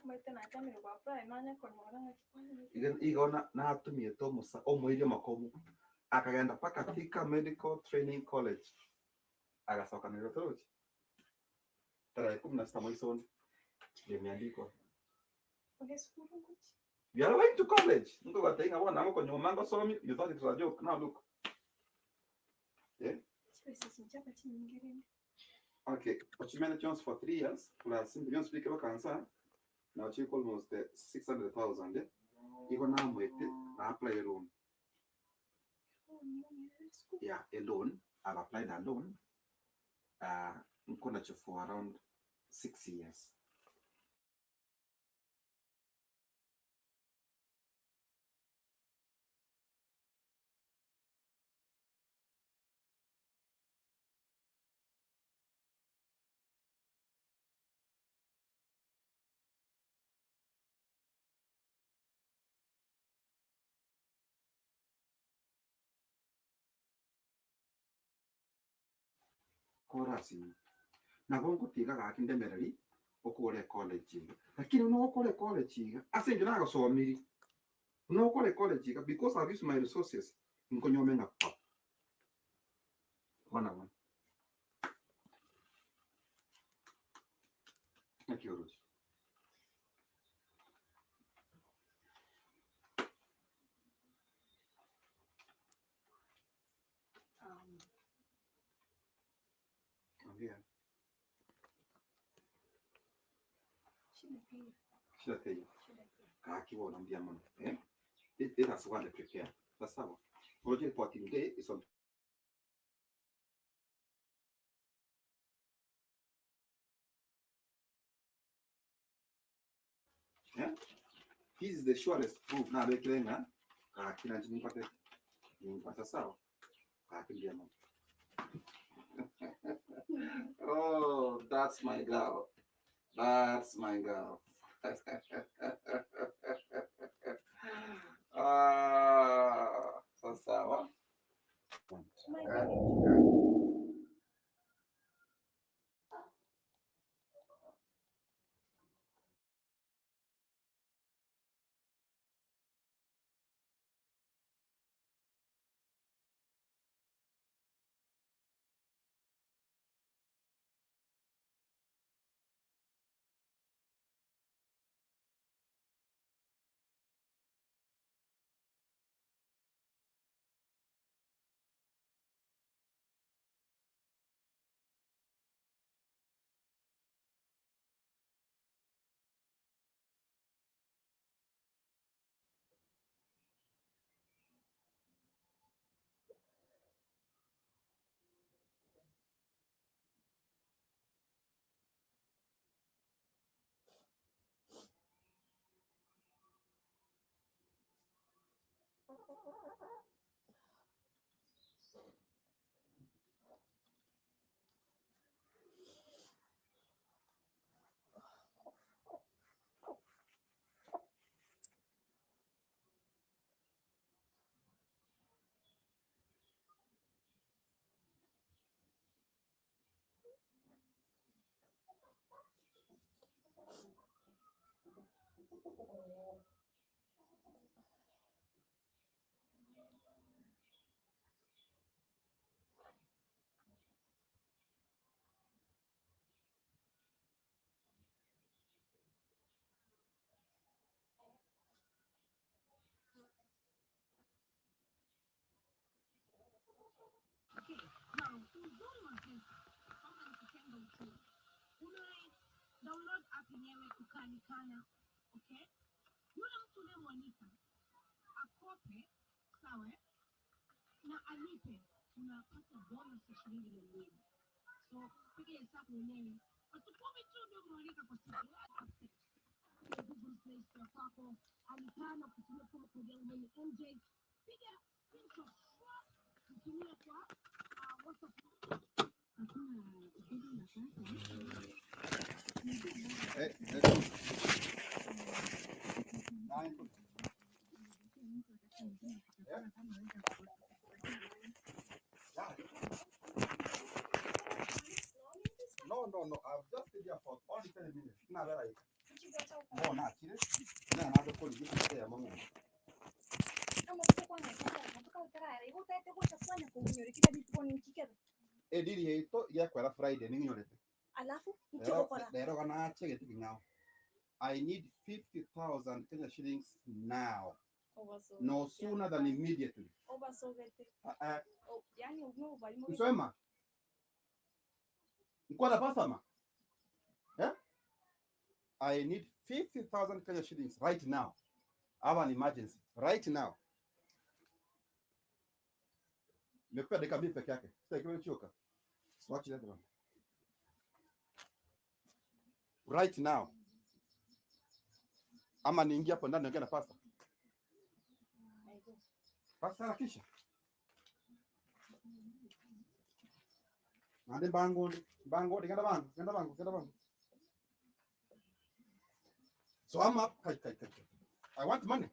Maite nachamire kwa apply nanya konyora ng'aki kwanyu. Igo natumiete omosa omoiria makomu akagenda paka Thika Medical Training College agacoka Nairobi torochi tarehe 16 mwezi wa imeandikwa. Okay, school nguchi. You are going to college. Ngo gatenga bona ngo konyoma ngo somi, you thought it was a joke. Now look. Yeah. Chibesa chinchapa chinyingerende. Okay, Ochimene Jones for 3 years plus Jones speak about cancer. Now she almost 600,000. Eh? Iko na mwete na apply a loan. Yeah, a loan. I've applied a loan. Nkona for around 6 years. Korasi nabo ngutiga gaki ndemereri ukure college iga lakini no ukore college iga ase nje nagosomiri no ukore college iga because I've used my resources nkonyome ngapa wana wana nakioroji. Ambia. Shida pia. Shida pia. Kaki wona mbia mono. Eh? This is what I prepare. That's how. Project 14 day is on. Yeah? This is the surest proof. Now they claim kaki na nipate. Nipata sawa. Kaki mbia mono. Oh, that's my girl. That's my girl. Ah, so sawa. Download app yenyewe ukaalikana, okay? Yule mtu unayemwalika akope, sawa, na alipe, unapata bonus ya shilingi 200. So piga hesabu mwenyewe, watu 10 tu ndio umewalika kwa siku. Google Play Store kwako, alikana kutumia promo code yangu mwenye MJ, piga screenshot kutumia kwa WhatsApp. Hey, No. I've just here for only 30 minutes. Na vera ika. Mbona akire? Na na do koli gitu ya mama. Ediri heito ya kwera Friday ninyorete. Alafu nchigokora. Lero kana chege tikingao. I need 50,000 Kenya shillings now. No sooner than immediately. Msema. Mkwada pasama. Eh? I need 50,000 Kenya shillings right now. I have an emergency right now. Nimekupa dakika mbili peke yake. Sasa ikiwa choka. Swatch that one. Right now. Ama niingie hapo ndani niongee na pastor. Pastor harakisha. Nande bango, bango, genda bango, genda bango, genda bango. So I'm up. Kai, kai, kai. I want money.